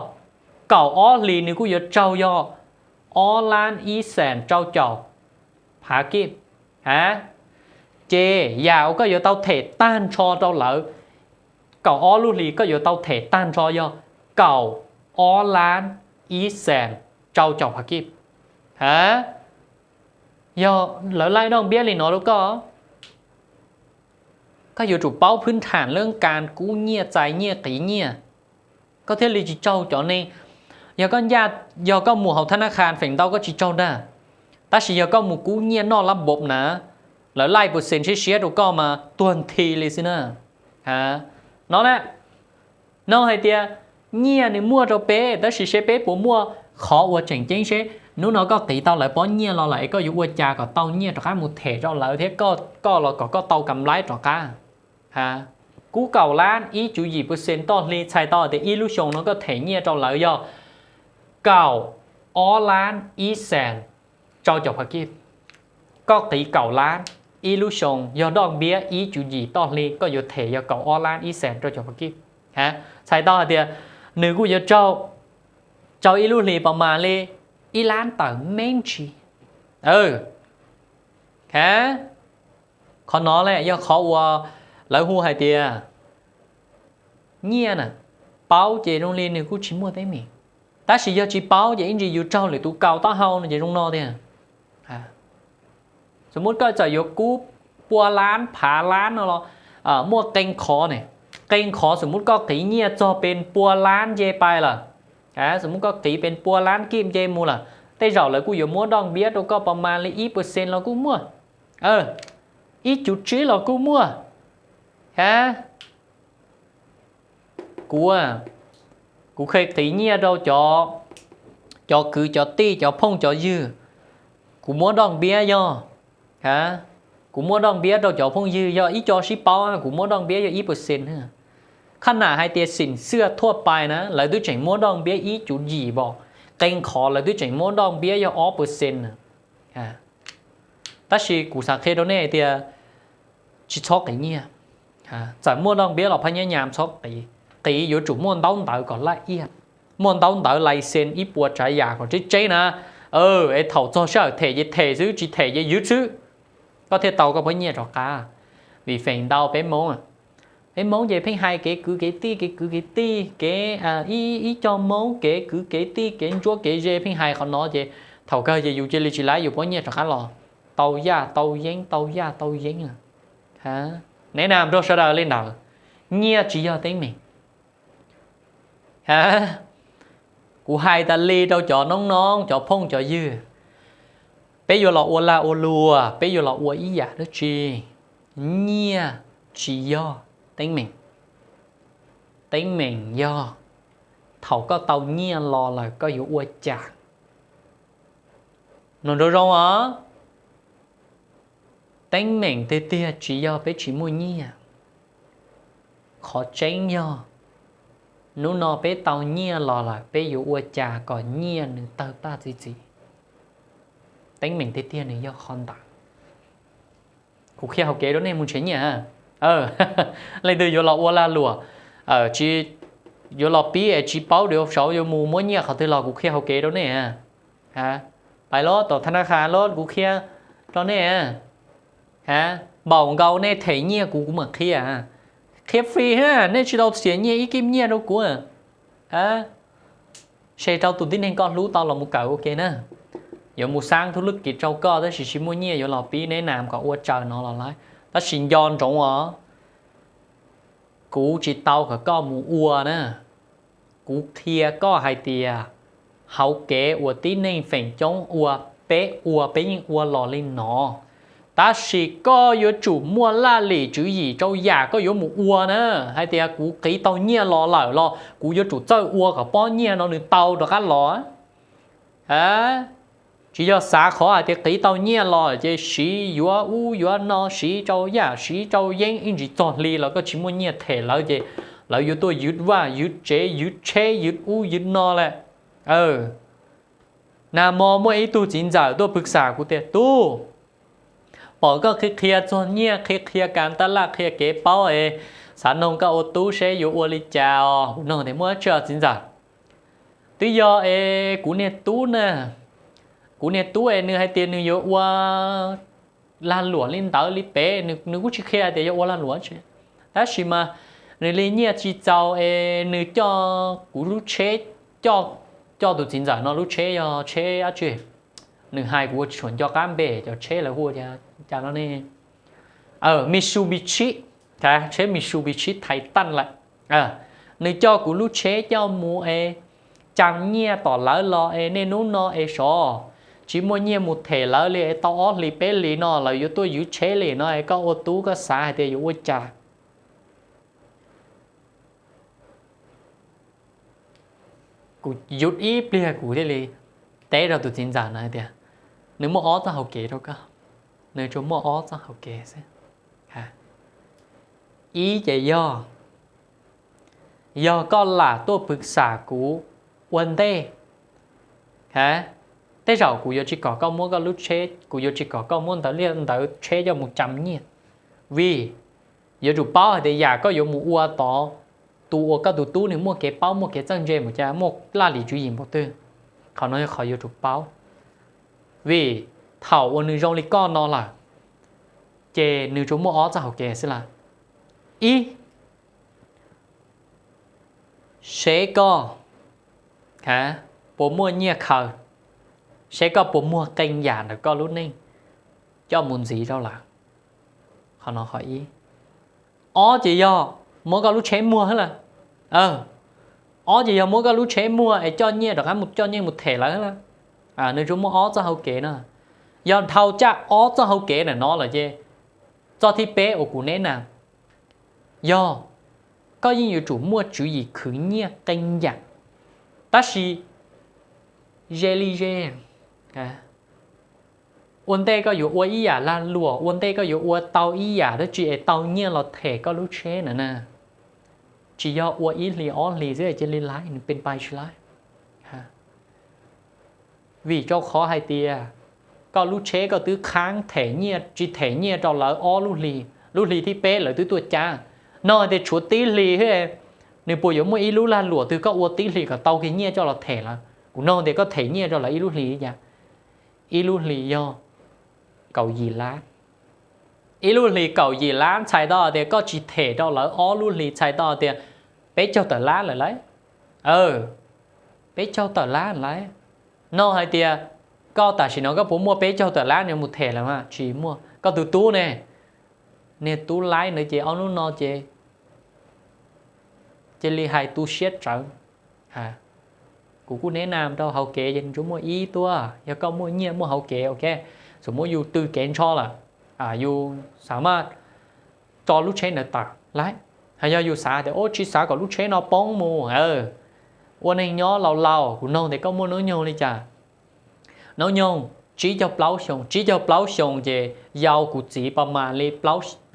kaum ob hlis nws kuj yuav tsaug yog ob lab ib xees rau caum phav kib. Ces yam uas koj yuav tau them tag nrho rau lawv kaum ob lub hlis koj yuav tau them tag nrho yog kaum ob lab ib xees rau caum phav kib. Yog lawv laij doj npiab li no rau koj, koj yuav tsum paub phwb tham leej kas kub nyiaj txais nyiaj qiv nyiaj, koj thiaj li tsis tsaug cov neeg. Yog koj ncaj, yog koj mus hauv thab nab khas feem ntau koj tsis tsaug ntag, tab sis yog koj mus kub nyiaj noj lab npom na, Lawv laij percent siab siab rau koj mas tuag nthi li xwb na. No na, no hais tias nyiaj nws muaj rau peb, tab sis seb peb puas muaj qhov uas tseem ceeb seb hnub no koj qiv tau lawv pob nyiaj los lawm es koj yuav ua cas kom tau nyiaj rov qab mus them rau lawv thiab koj los kom koj tau kam laib rov qab. Kub kaum lab ib cuv yim percent toj hli, txhais tau hais tias ib lub xyoo no koj them nyiaj rau lawv yog kaum ob lab ib xees rau caum phav kij. Koj qiv kaum lab ib lub xyoo yog doj npiab ib cuv yim toj hli koj yuav them yog kaum ob lab ib xees rau caum phav kij. Txhais tau hais tias nws kuj yuav raug ib lub hlis pas mas li ib lab tawm meej tsis. Qhov no lawm yog qhov uas lawv hu hais tias nyiaj na, paub ces zoo li nws kuj tsis muaj teeb meem, tab sis yog tsis paub ces ib ntsis yus raug lwm tus kaus taub hau no ces zoo no tiag. Xus muab koj txawm yuav kub pua lab phav lab no los muaj qee qhov ne, qee qhov xus muab koj qiv nyiaj txog pes pua lab nce pais lawm, xus muab koj qiv pes pua lab kij nce mus lawm, tej zaum lawv kuj yuav muab doj npiab rau koj pas mas li ib percent los kuj muaj, ib cuv tsib los kuj muaj. Kuv, kuv kheev qiv nyiaj rau cov, cov kwv cov tij cov phooj cov ywg, kuv muab doj npiab yog, kuv muab doj npiab rau cov phooj ywg yog ib co sib paub, kuv muab doj npiab yog ib percent. Qhab nam hais tias xim xwaj thuaj pais na lawv twb tseem muab doj npiab ib cuv yim vos, qee qhov lawv twb tseem muab doj npiab yog ob percent. Tab sis kuv xav qhia rau nej tias tsis txhob qiv nyiaj, txawm muaj doj npiab los phab nyab nyam txhob qiv, qiv yuav tsum muaj ntaub ntawv kom laj iaj, muaj ntaub ntawv lais xen ib puas tsav yam kom tseb tseb na, es thaum txog sij hawm them ces them xwb, tsis them ces ywv xwb, koj thiaj tau koj phab nyiaj rov qab. Vim feem ntau peb Hmoob, peb Hmoob ces pheej hais kev kwv kev tij, kev kwv kev tij, kev ib co Hmoob kev kwv kev tij, kev ntsuab kev ze, pheej hais qhov no ces thaum kawg ces yus cia li tsis laib yus phab nyiaj rov qab los, tau yaj tau yeeb, tau yaj tau yeeb. Neb na nrog sawv daws li ntawd, nyiaj tsis yog teeb meem. Kuv hais tas li rau cov noob noob cov phooj cov ywg, peb yuav los ua lag ua luam, peb yuav los ua ib yam dab tsi, nyiaj tsis yog teeb meem. Teeb meem yog thaum koj tau nyiaj los lawm koj yuav ua cas. Mloog nrov zoo os, teeb meem tiag tiag tsis yog peb tsis muaj nyiaj. Qhov tseeb yog hnub no peb tau nyiaj los lawm peb yuav ua cas kom nyiaj nws tawg paj txi txiv. Teeb meem tiag tiag nws yog qhov ntawd. Kuv qhia hauv kev rau nej mus nrhiav nyiaj. Leej twg yuav los ua lag luam, tsis, yuav los pib es tsis paub dua saud yuav mus muab nyiaj qhov twg los kuv qhia hauv kev rau nej. Pais los tom tha na kha los kuv qhia rau nej. Npaum nkaus nej them nyiaj kuv kuv mam qhia. Qhia free ha, nej tsis tau xiam nyiaj ib kib nyiaj rau kuv. Se rau tus tib neeg koj hlub tau los mus kawm ua ke na. Yuav mus xaab thub lub kis rau koj tab sis tsis muaj nyiaj yuav los pib neb nas kom ua tsaws no los lawm. Tab sis nco ntsoov os, kuv tsis tau kom koj mus ua na. Kuv qhia koj hais tias hauv kev uas tib neeg feem coob ua, peb ua peb yeej ua los li no. Tab sis koj yuav tsum muaj laj lim tswv yim rau yam koj yuav mus ua na. Hais tias kuv qiv tau nyiaj los lawm los kuv yuav tsum txawj ua kom pob nyiaj no nws tau rov qab los. Tsis yog xav qhov hais tias qiv tau nyiaj los ces siv yuav ub yuav no, siv rau yaj siv rau yeeb ib ntsis txog hli los koj tsis muaj nyiaj them lawv ces lawv yuav tuaj ywv vaj ywv tsev ywv tsheb ywv ub ywv no lawm. Nag hmo muaj ib tug txiv ntxawm tuaj pw xam kuv tias, Tub, pom koj qhia qhia txog nyiaj, qhia qhia kas taj laj, qhia kev paub es xav noog koj ua tub seb yuav ua li cas os. Kuv noog tias, Muaj dab tsi os txiv ntxawm? Twb yog es kuv niag tub na, kuv niag tub es nws hais tias nws yuav ua lag luam li ntawd li pem, nws kuj tsis qhia tias yuav ua lag luam tsi, tab sis mas nws li nyiaj tsis txaus es nws coj kuv lub tsheb, coj, coj tus txiv ntxawm no lub tsheb yog tsheb dab tsi, nws hais kuv ua tsis tshua nco qab npe cov tsheb lawv hu ua cas no ne, Mitsubishi, tsheb Mitsubishi Titan lawm. Nws coj kuv lub tsheb coj mus es cas nyiaj tom lawv los es niaj hnub no es sov tsis muaj nyiaj mus them lawv li, tau ob hlis peb hlis no lawv yuav tuaj yuav tsheb li no, koj ua tub koj xav hais tias yuav ua cas? Kuv yus ib pliag kuv thiaj li teb rau tus txiv ntxawm no hais tias, nws muaj ob txoj hau kev rau koj, nws tsuas muaj ob txoj hau kev xwb. Ib ces yog, yog koj lam tuaj pw xam kuv ua ntej, tej zaum kuv yuav tsis kom koj muab koj lub tsheb, kuv yuav tsis kom koj muab ntawv liaj ntawv tsheb coj mus cam nyiaj, vim yuav tsum paub hais tias yam koj yuav mus ua tod, tus uas koj tus tub nws muaj kev paub muaj kev txawj ntse mus cas muaj laj lim tswv yim npaum twg. Qhov no yog qhov yuav tsum paub, vim thaum uas nws zoo li koj no lawm, ces nws tsuas muaj ob txoj hau kev xwb lawm. Ib, seb koj puas muaj nyiaj khaws, seb koj puas muag qee yam ntawm koj lub neej coj mus ntxiv rau lawm. Qhov no qhov ib. Ob ces yog muab koj lub tsheb muag lawm. Ob ces yog muab koj lub tsheb muag es coj nyiaj rov qab mus coj nyiaj mus them lawv lawm. Nws tsuas muaj ob txoj hau kev no. Yog dhau caj ob txoj hau kev ntawm no lawm ces txoj thib peb uas kuv neb na, yog koj yeej yuav tsum muaj tswv yim khwv nyiaj qee yam, tab sis ze li ze. Ua ntej koj yuav ua ib yam lag luam, ua ntej koj yuav ua tau ib yam dab tsi es tau nyiaj los them koj lub tsheb na na. Tsis yog ua ib hlis ob hlis xwb cia li laib, nws pes pais tsis laib. Vim rau qhov hais tias koj lub tsheb koj twb khaab them nyiaj tsis them nyiaj rau lawv ob lub hlis, lub hlis thib peb lawv twb tuaj cab. Nug tias tshuav tib hlis, nws puas yuav muaj ib lub lag luam twg koj ua tib hlis kom tau kiag nyiaj coj los them lawv? Kuv nug tias koj them nyiaj rau lawv ib lub hlis li cas? Ib lub hlis yog kaum yim lab. Ib lub hlis kaum yim lab txhais tau tias koj tsis them rau lawv ob lub hlis txhais tau tias peb caug tawm lab lawm lauj. Peb caug tawm lab lawm. Nug hais tias koj tam sim no koj puas muaj peb caug tawm lab no mus them lawv mas? Tsis muaj. Koj tus tub ne, niag tub laib ntawd ces ob hnub no ces cia li hais tu siab tsawv. Kuv kuj neb nam rau hauv kev ces nws tsuas muaj ib tuaj, yog koj muaj nyiaj muaj hauv kev, ok, txawm muab yus tw kev ntsho lawm, yus xav mas tso lub tsheb ntawd tawm lawm. Hos yog yus xav tias ua tsis xav kom lub tsheb no poob mus, ua neeg nyob laus laus, kuv nug tias koj muaj hnub nyoog li cas? Hnub nyoog tsib caug plaub xyoo. Tsib caug plaub xyoo ces yau kuv txiv pas mas li,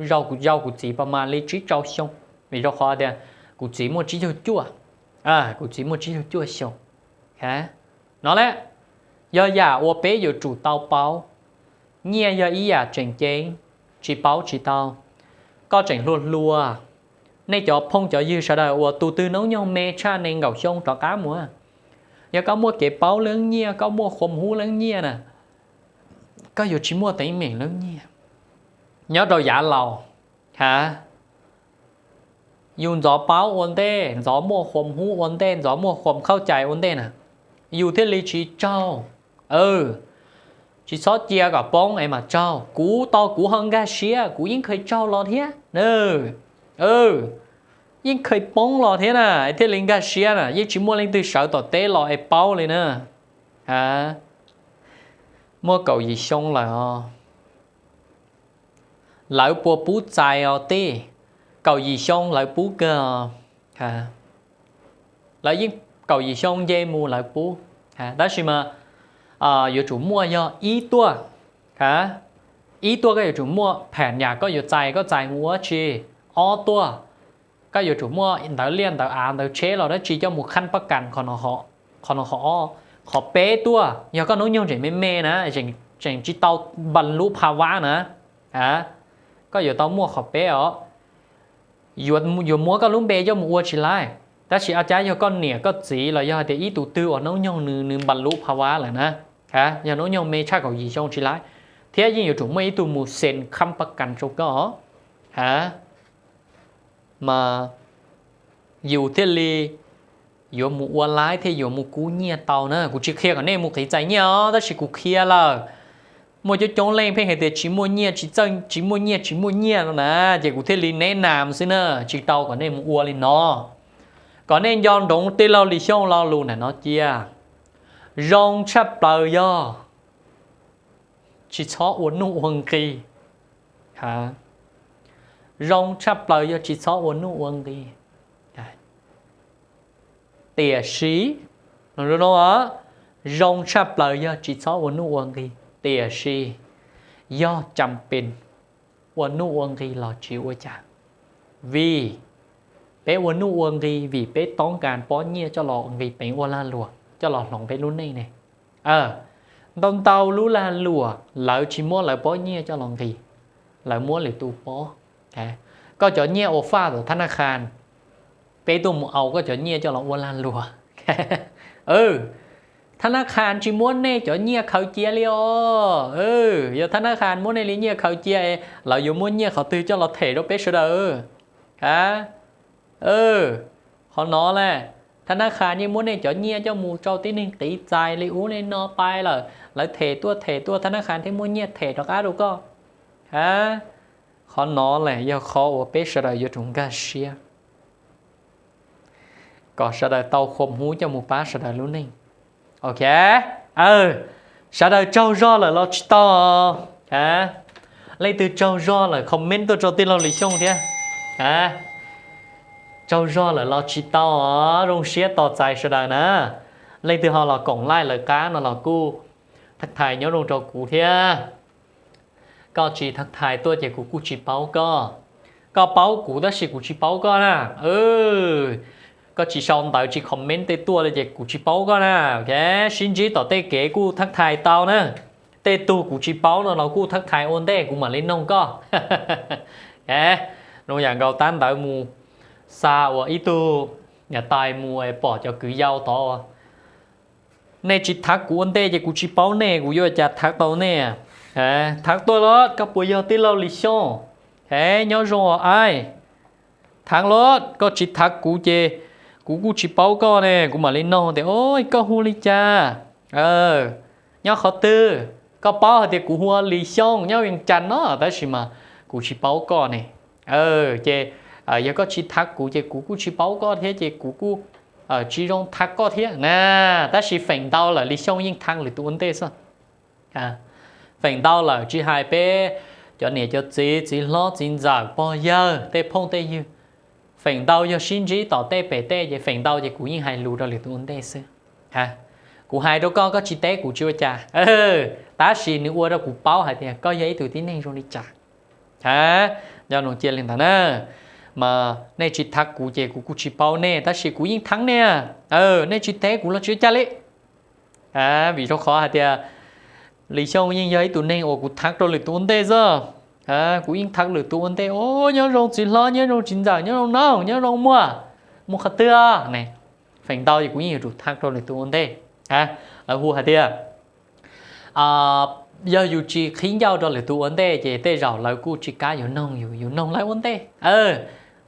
yau kuv txiv pas mas li tsib rau xyoo, vim rau qhov tias kuv txiv muaj tsib caug cuaj, kuv txiv muaj tsib caug cuaj xyoo. No lawm, yog yam uas peb yuav tsum tau paub. Nyiaj yog ib yam tseem ceeb, tsis paub tsis tau. Koj tseem hluas hluas, nej cov phooj cov ywg sawv daws uas tus twg hnub nyoog me tshaj nees nkaum xyoo rov qab mus, yog koj muaj kev paub leej nyiaj, koj muaj khuam hub leej nyiaj na, koj yuav tsis muaj teeb meem leej nyiaj. Nyob rau yav laus, ha, yus ntxov paub ua ntej, ntxov muaj khuam hub ua ntej, ntxov muaj khuam khaub cai ua ntej na, yus thiaj li tsis tsaug. Tsis txhob cia kom poob es mam tsaug. Kuv tau kuv ho nkag siab, kuv yeej kheev tsaug los thiab. Yeej kheev poob los thiab na, thiaj li nkag siab na, yeej tsis muaj leej twg sawv tom teb los es paub li na. Muaj kaum yim xyoo lawm os. Lawv puas pub txais os tij? Kaum yim xyoo lawv pub kawg. Lawv yeej kaum yim xyoo nce mus lawv pub. Tab sis mas yuav tsum muaj yog ib tuaj, ib tuaj koj yuav tsum muaj phem nyam koj yuav txais koj txais mus ua tsi. Ob tuaj, koj yuav tsum muaj ntawv liaj ntawv av ntawv tsheb los dab tsi coj mus khab pab kas. Qhov no qhov ob. Qhov peb tuaj, yog koj hnub nyoog tseem me me na, tseem tsis tau npas lub pha vab na, koj yuav tau muaj qhov peb os. Yuav muab koj lub npe coj mus ua tsis laib, tab sis a cas yog koj niam koj txiv los yog hais tias ib tug twg uas hnub nyoog nws nws npas lub pha vab lawm na, yog hnub nyoog me tshaj kaum yim xyoo tsis laib, thiab yeej yuav tsum muaj ib tug mus xees khab pab kas rau koj. Ha, mas yus thiaj li yuav mus ua laib thiab yuav mus kub nyiaj tau na. Kuv tsis qhia kom nej mus qiv txais nyiaj os, tab sis kuv qhia lawm. Muaj coob coob leej pheej hais tias tsis muaj nyiaj, tsis txawj, tsis muaj nyiaj, tsis muaj nyiaj no na, ces kuv thiaj li neb nam xwb na, tsis tau kom nej mus ua li no. Kom nej nco ntsoov tij laug Lis Xyooj lo lus ntawm no cia. Zoo tshaj plaws yog tsis txhob ua nuj ua nqi. Zoo tshaj plaws yog tsis txhob ua nuj ua nqi. Tiam sis, zoo tshaj plaws yog tsis txhob ua nuj ua nqi, tiam sis yog cam pes ua nuj ua nqi los tsis ua cas. Vim peb ua nuj ua nqi vim peb toob kas pob nyiaj coj los nqis peev ua lag luam coj los hloov peb lub neej ne. Ntau ntau lub lag luam lawv tsis muab lawv pob nyiaj coj los nqis, lawv muab lwm tus pob. Koj cov nyiaj uas faj tom thab naj khas, peb tuaj mus au koj cov nyiaj coj los ua lag luam. Thab naj khas tsis muab nej cov nyiaj khaws cia li os. Yog thab naj khas muab nej li nyiaj khaws cia, lawv yuav muab nyiaj qhov twg coj los them rau peb sawv daws? A, qhov no las, thab naj khas yeej muab nej cov nyiaj coj mus rau tib neeg qiv txais li ub li no pais lawm, lawv them tuaj them tuaj thab naj khas thiaj muab nyiaj them rov qab rau koj. A, qhov no las yog qhov uas peb sawv daws yuav tsum nkag siab kom sawv daws tau khom hub coj mus pab sawv daws lub neej. Ok, sawv daws tsaug zog lawm los tsis tau? Leej twg tsaug zog lawm comment tuaj rau tij laug Lis Xyooj thiab. Tsaug zog lawm los tsis tau? Zoo siab tos txais sawv daws na. Leej twg ho los koom laij lawv qab no los kuj thaj thais nyob zoo rau kuv thiab. Koj tsis thaj thais tuaj ces kuv kuj tsis paub koj. Koj paub kuv tab sis kuv tsis paub koj na. Koj tsis sau ntawv tsis comment tej tuaj li ces kuv tsis paub koj na. Ok, sib ntsib tom tej kev kuj thaj thais tau na. Tej tug kuv tsis paub no los kuj thaj thais ua ntej kuv mam li noog koj. Zoo yam nkaus tab ntawd mus xa ua ib tug niam tais mus pom cov kwv yau tod, nej tsis thab kuv ua ntej ces kuv tsis paub nej, kuv yuav cas thab tau nej? Thab tuaj los koj puas yog tij laug Lis Xyooj? Nyob zoo os aib. Thab los koj tsis thab kuv ces kuv kuj tsis paub koj ne, kuv mam li noog tias, o, koj hu li cas? Nyob qhov twg? Koj paub hais tias kuv hu ua Lis Xyooj nyob Vees Cas no tab sis mas kuv tsis paub koj ne. Ces yog koj tsis thab kuv ces kuv kuj tsis paub koj thiab ces kuv kuj tsis zoo thab koj thiab na. Tab sis feem ntau lawm Lis Xyooj yeej thab lwm tus ua ntej xwb. Feem ntau lawm tsis hais peb cov niam cov txiv, txiv hlob txiv ntxawm pog yawg tej phooj tej ywg, feem ntau yog sib ntsib tom tej pem tej ces feem ntau ces kuv yeej hais lus rau lwm tus ua ntej xwb. Kuv hais rau koj, koj tsis teb kuv tsis ua cas, tab sis nws ua rau kuv paub hais tias koj yog ib tug tib neeg zoo li cas. Nco ntsoov cia li ntawd na, mas nej tsis thab kuv ces kuv kuj tsis paub nej tab sis kuv yeej thab nej. Nej tsis teb kuv los tsis ua cas li. Vim rau qhov hais tias Lis Xyooj yeej yog ib tug neeg uas kuv thab rau lwm tus ua ntej xwb. Kuv yeej thab lwm tus ua ntej, o, nyob zoo txiv hlob, nyob zoo txiv ntxawm, nyob zoo noog, nyob zoo muam, mus qhov twg ne. Feem ntau ces kuv yeej yuav tsum thab rau lwm tus ua ntej. Lawv hu hais tias yog yus tsis qhib ncauj rau lwm tus ua ntej ces tej zaum lawv kuj tsis kam yuav noog yus, yus noog lawv ua ntej.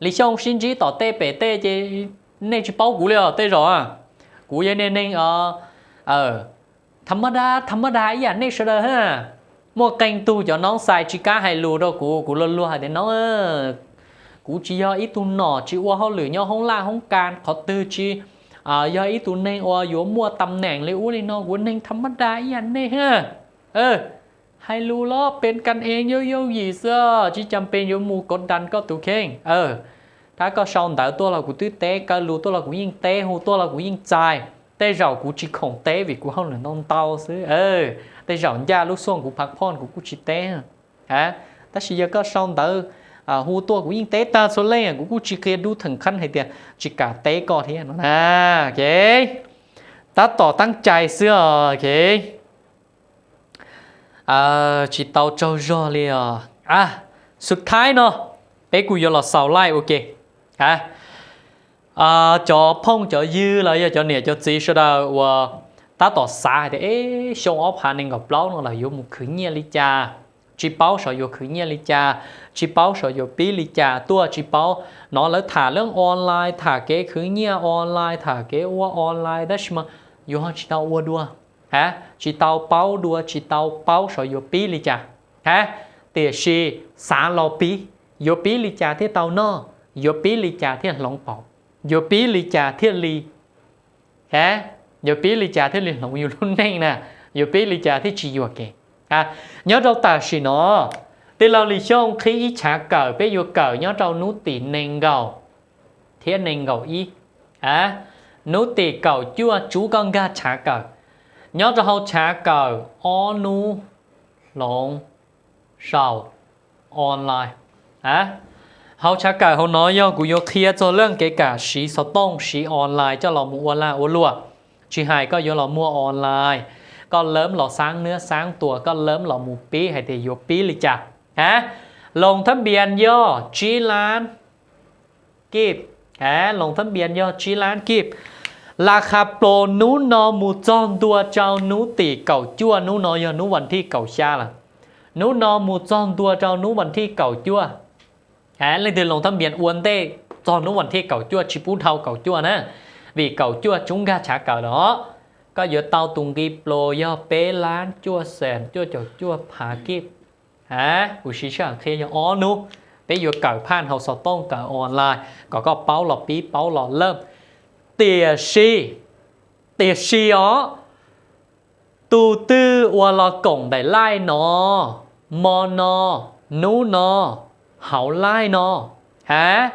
Lis Xyooj sib ntsib tom tej pem tej ces nej tsis paub kuv li os tej zaum. Kuv yog neeg, neeg tha maj da, tha maj da ib yam nej sawv daws ha. Muaj qee tug cov noob xais tsis kam hais lus rau kuv, kuv luag luag hais tias noob, kuv tsis yog ib tug nom tsis ua hauj lwm nyob hoob laj hoob kas qhov twg, tsis yog ib tug neeg uas yuav muaj tam neem li ub li no, kuv neeg tha maj da ib yam nej ha. Hais lus los pes kas ees yooj yooj yim xwb, tsis cas pes yuav mus kov das koj tus kheej. Thab koj sau ntawv tuaj los kuv twb teb, kaw lus tuaj los kuv yeej teb, hu tuaj los kuv yeej txais. Tej zaum kuv tsis khoom teb vim kuv hauj lwm ntau ntau xwb. Tej zaum ncaj lub xyoo kuv phav phoj kuv kuj tsis teb. Tab sis yog koj sau ntawv hu tuaj kuv yeej teb tag txhua leej, kuv kuj tsis qia dub theem qhab hais tias tsis kam teb koj thiab no na. Tab tom teeb cai xwb os. Tsis tau tsaug zog li os. Xub thaib no peb kuj yuav los xaus laij ua ke. Cov phooj cov ywg los yog cov niam cov txiv sawv daws uas tab tom xav hais tias, e, xyoo ob phav nees nkaum plaub no lawm yuav mus khwv nyiaj li cas, tsis paub xyov yuav khwv nyiaj li cas, tsis paub xyov yuav pib li cas tuaj, tsis paub. Hnov lawv tham lawv online, tham kev khwv nyiaj online, tham kev ua online, tab sis mas yus ho tsis tau ua dua, tsis tau paub dua, tsis tau paub xyov yuav pib li cas. Tiam sis xav los pib, yuav pib li cas thiaj tau noj, yuav pib li cas thiaj hloov pauv, yuav pib li cas thiaj li, yuav pib li cas thiaj li hloov yus lub neej na, yuav pib li cas thiaj tsis yuam kev. Nyob rau tam sim no, tij laug Lis Xyooj qhib ib chav kawm, peb yuav kawm nyob rau hnub tim nees nkaum thiab nees nkaum ib. Hnub tim kaum cuaj tsub koj nkag chav kawm, nyob rau hauv chav kawm ob hnub hloov sau online. Hauv chav kawm hauv no yog kuv yuav qhia txog leej kev kam siv xov tooj siv online coj los mus ua lag ua luam. Tsis hais koj yuav los muag online, koj lawv los xaab nwb xaab tuas, koj lawv los mus pib hais tias yuav pib li cas. Loos thab npias yog tsib lab kib, loos thab npias yog tsib lab kib. Las khas plos hnub no mus txog ntua rau hnub tim kaum cuaj, hnub no yog hnub vas thij kaum xya lawm, hnub no mus txog ntua rau hnub vas thij kaum cuaj. Leej twg loos thab npias ua ntej txog hnub vas thij kaum cuaj tsis pub dhau kaum cuaj na, vim kaum cuaj tsub nkag chav kawm lawm os. Koj yuav tau tus nqi plos yog peb lab cuaj xees cuaj caum cuaj phav kib. Kuv siv sij hawm qhia yog ob hnub, peb yuav kawm phaj hauv xov tooj kawm online kom koj paub los pib paub los lawm. Tiam sis, tiam sis os, tus twg uas los koom daim laij no, mo no, hnub no, hauv laij no, ha,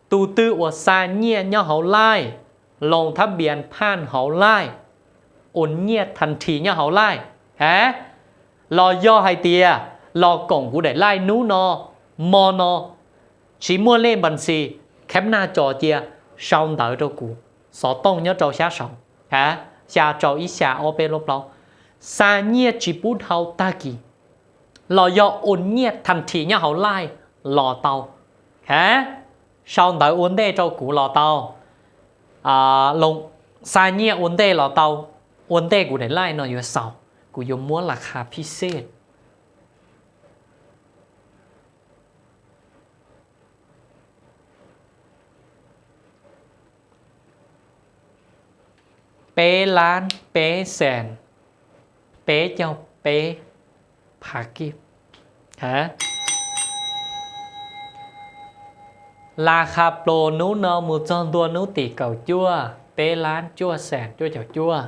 tus twg uas xa nyiaj nyob hauv laij, loos thab npias phaj hauv laij, ua nyiaj thas this nyob hauv laij, ha, los yog hais tias los koom kuv daim laij hnub no, mo no, tsis muaj lej npas xis, khab naj cos cia, sau ntawv rau kuv, xov tooj nyob rau sab saud, ha, xya rau ib xya ob peb lub plaub, xa nyiaj tsis pub dhau tag kis, los yog ua nyiaj thas this nyob hauv laij los tau, ha, sau ntawv ua ntej rau kuv los tau, xa nyiaj ua ntej los tau, ua ntej kuv daim laij no yuav xaus, kuv yuav muab las khas phij xej peb lab peb xees peb caug peb phav kib. Las khas plos hnub no mus txog ntua hnub tim kaum cuaj, peb lab cuaj xees cuaj caum cuaj.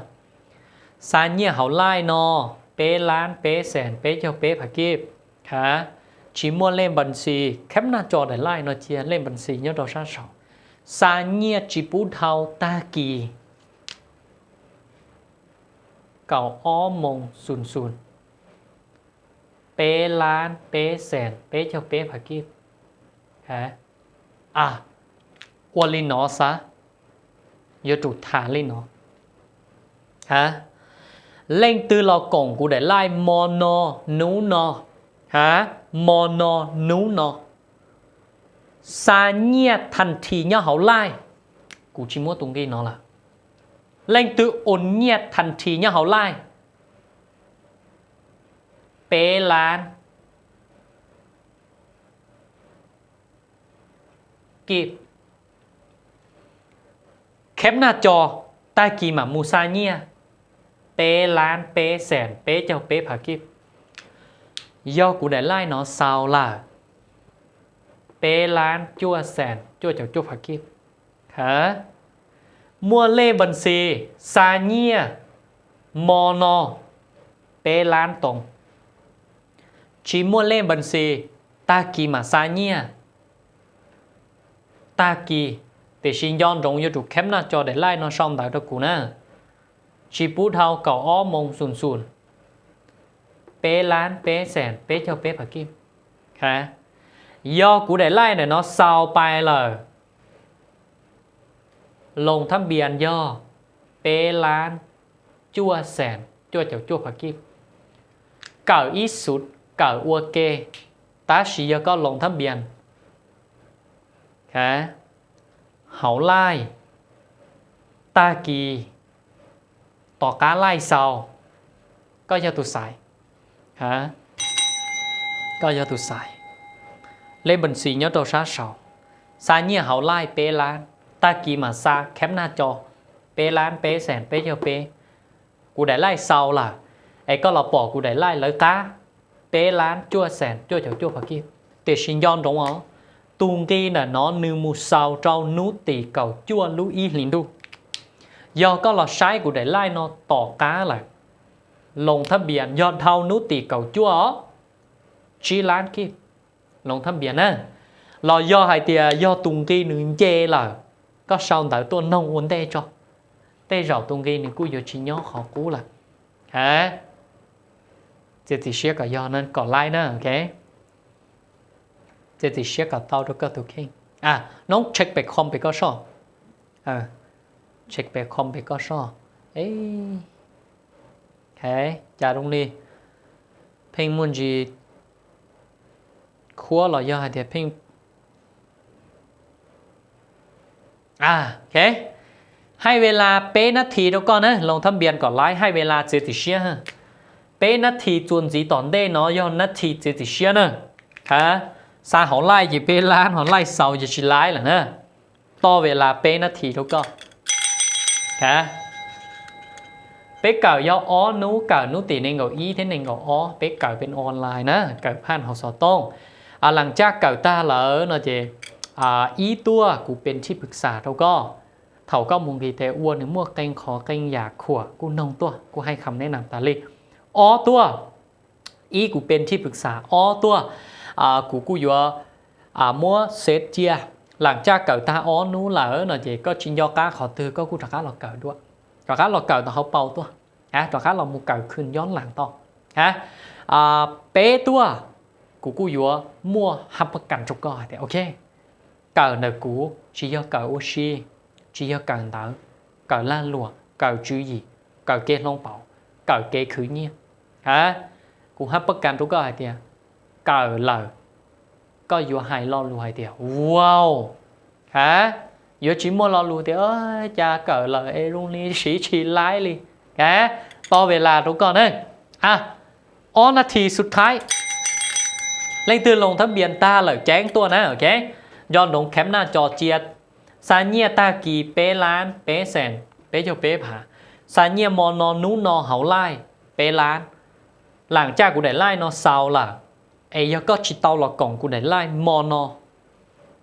Xa nyiaj hauv laij no, peb lab peb xees peb caug peb phav kib. Ha, tsis muaj lej npas xis, khab naj cos daim laij no cia, lej npas xis nyob rau sab saud. Xa nyiaj tsis pub dhau tag kis kaum ob moos xus xus, peb lab peb xees peb caug peb phav kib. Ua li no xav, yuav tsum tham li no. Leej twg los koom kuv daim laij mo no hnub no, ha, mo no hnub no, xa nyiaj thas this nyob hauv laij, kuv tsis muab tus nqi no lawm. Leej twg ua nyiaj thas this nyob hauv laij, peb lab kib. Khab naj cos, tag kis mam mus xa nyiaj, peb lab peb xees peb caug peb phav kib. Yog kuv daim laij no xaus lawm, peb lab cuaj xees cuaj caum cuaj phav kib. Muaj lej npas xis xa nyiaj mo no peb lab toos. Tsis muaj lej npas xis, tag kis mam xa nyiaj. Tag kis, tiam sis nco ntsoov yuav tsum khab naj cos daim laij no sau ntawv rau kuv na. Tsis pub dhau kaum ob moos xus xus, peb lab peb xees peb caug peb phav kib. Yog kuv daim laij ntawm no xaus pais lawm, loos thab npias yog peb lab cuaj xees cuaj caum cuaj phav kib. Kawm ib xus, kawm ua ke, tab sis yog koj loos thab npias hauv laij, tag kis tom qab laij xaus, koj yog tus xaiv. Koj yog tus xaiv. Lej npas xis nyob rau sab saud. Xa nyiaj hauv laij peb lab, tag kis mam xa khab naj cos peb lab peb xees peb caug peb. Kuv daim laij xaus lawm, es koj los pom kuv daim laij lawv qab peb lab cuaj xees cuaj caum cuaj phav kib. Tiam sis nco ntsoov os, tus nqi ntawm no nws mus xaus rau hnub tim kaum cuaj lub ib hlis ntuj. Yog koj los saib kuv daim laij no tom qab lawm, Loos thab npias yog dhau hnub tim kaum cuaj os, tsib lab kib loos thab npias na. Los yog hais tias yog tus nqi nws nce lawm, koj sau ntawv tuaj noog ua ntej tso, tej zaum tus nqi nws kuj yuav tsis nyob qhov qub lawm. Ha, txiav txim siab kom yog na, kom laib na, ok. Txiav txim siab kom tau rau koj tus kheej. Noob check pem com pem koj soj. Check pem com pem koj soj. Cas zoo li pheej muaj ntsis khuab los yog hais tias pheej Haij ve las peb nab thi rau koj na, loos thab npias kom laib, haij ve las txiav txim siab. Peb nab thi txuas ntxiv tom ntej no yog nab thi txiav txim siab na. Xav hauv laij ces peb lab, hauv laij xaus ces tsis laib lawm na. Toj ve las peb nab thi rau koj. Peb kawm yog ob hnub, kawm hnub tim nees nkaum ib thiab nees nkaum ob, peb kawm pem online na, kawm phaj hauv xov tooj. Lam caj kawm tag lawm no ces ib tuaj kuv pem thij pwm xam rau koj. Thaum koj mus nqis tes ua nws muaj qee qhov qee yam khuam kuj noog tuaj, kuj haij kham neb nas tas li. Ob tuaj, ib kuv pem thij pwm xam, ob tuaj kuv kuj yuav muab xev cia. Lam caj kawm tag ob hnub lawm no ces koj tsis nco qab qhov twg koj kuj rov qab los kawm dua, rov qab los kawm tau hauv paus tuaj, rov qab los mus kawm khwv nyob las tau. Peb tuaj, kuv kuj yuav muaj hab pab kas rau koj hais tias ok, kawm ntawm kuv tsis yog kawm ua si, tsis yog kawm ntawv, kawm lag luam, kawm tswv yim, kawm kev hloov pauv, kawm kev khwv nyiaj. Kuv hab pab kas rau koj hais tias kawm lawm koj yuav hais lo lus hais tias wow, ha, yuav tsis muaj lo lus tias cas kawm lawm es zoo li siv tsis laib li. Toj ve las rau koj na. Ob nab thi xub thaib, leej twg loos thab npias tag lawm ceeb tuaj na, ok. Nco ntsoov khev naj co cia, xa nyiaj tag kis peb lab peb xees peb caug peb phav, xa nyiaj mo no hnub no hauv laij peb lab. Lam caj kuv daim laij no xaus lawm, es yog koj tsis tau los koom kuv daim laij mo no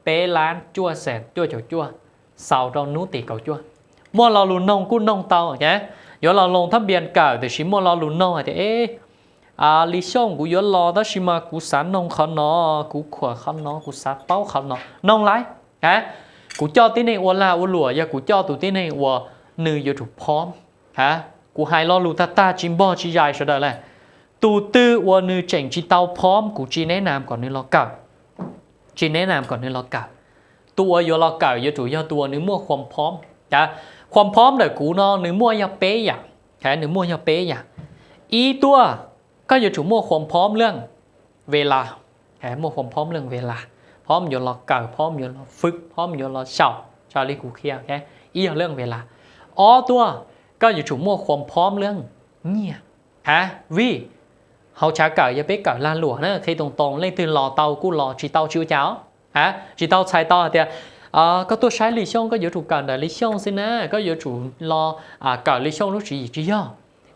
peb lab cuaj xees cuaj caum cuaj, xaus rau hnub tim kaum cuaj. Muaj lo lus noog kuj noog tau, yuav los loos thab npias kawm tiam sis muaj lo lus noog hais tias Lis Xyooj, kuv yuav los tab sis mas kuv xav noog qhov no, kuv khuam qhov no, kuv xav paub qhov no, noog laib. Kuv coj tib neeg ua lag ua luam yog kuv coj tus tib neeg uas nws yuav tsum phom. Kuv hais lo lus tag tag tsis npog tsis zais sawv daws lawm. Tus twg uas nws tseem tsis tau phom kuv tsis neb nam kom nws los kawm. Tsis neb nam kom nws los kawm. Tus uas yuav los kawm yuav tsum yog tus uas nws muaj khuam phom. Khuam phom ntawm kuv no nws muaj yog peb yam. Nws muaj yog peb yam. Ib tuaj, koj yuav tsum muaj khuam phom leej ve las, muaj khuam phom leej ve las, phom yuav los kawm, phom yuav los fwb, phom yuav los xyaum, raws li kuv qhia, ib yog leej ve las. Ob tuaj, koj yuav tsum muaj khuam phom leej nyiaj. Ha, vim hauv tshav kawm yog peb kawm lag luam na, qhia too too, leej twg los tau kuj los, tsis tau tsis ua cas os. Tsis tau txhais tau hais tias koj tuaj saib Lis Xyooj koj yuav tsum kawm ntawm Lis Xyooj xwb na, koj yuav tsum los kawm Lis Xyooj lub tswv yim, tsis yog.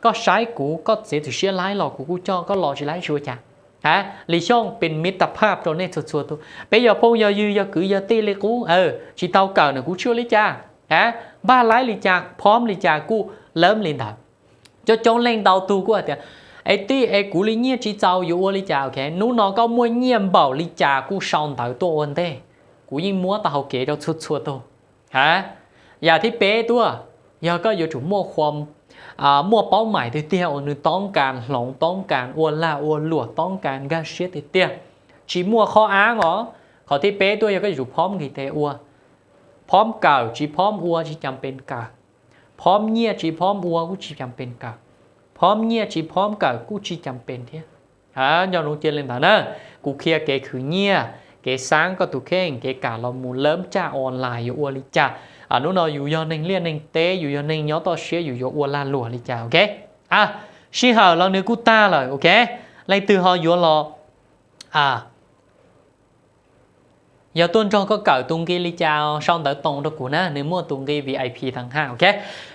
Koj saib kuv koj txiav txim siab laib los kuv kuj coj koj los, tsis laib tsis ua cas. Lis Xyooj pem miv tas phaj rau nej txhua txhua tus, peb yog phooj yog ywg yog kwv yog tij li qub, tsis tau kawm na kuv tsis ua li cas. Npaj laib li cas phom li cas kuj lawm li ntawd. Coob coob leej ntau tug kuj hais tias es tij es kuv li nyiaj tsis txaus yuav ua li cas, ok, hnub no koj muaj nyiaj npaum li cas kuj sau ntawv tuaj ua ntej, kuv yeej muab tau hau kev rau txhua txhua tug. Ha, yam thib peb tuaj, yog koj yuav tsum muaj paub mais tiag tiag uas nws toob kas hloov, toob kas ua lag ua luam, toob kas nkag siab tiag tiag, tsis muaj qhov av os. Qhov thib peb tuaj yog koj yuav tsum phom nqis tes ua. Phom kawm tsis phom ua tsis cam pes kawm, phom nyiaj tsis phom ua kuj tsis cam pes kawm, phom nyiaj tsis phom kawm kuj tsis cam pes thiab. Nco ntsoov cia li ntawd na, kuv qhia kev khwv nyiaj, kev xaab koj tus kheej, kev kam los mus lawb tsaj online yuav ua li cas. Hnub no yus yog neeg liaj neeg teb, yus yog neeg nyob toj siab, yus yuav ua lag luam li cas, ok. Sij hawm los nws kuj tag lawm, ok. Leej twg ho yuav los yog tuaj nrog koj kawm tus nqi li cas sau ntawv toos rau kuv na, nws muaj tus nqi VIP thab haj, ok.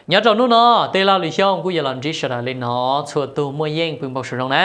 Nyob rau hnub no, tej laus Lis Xyooj kuj yuav los ntsib sawv daws li no, txhua tus muaj yeej pw npau suav zoo na.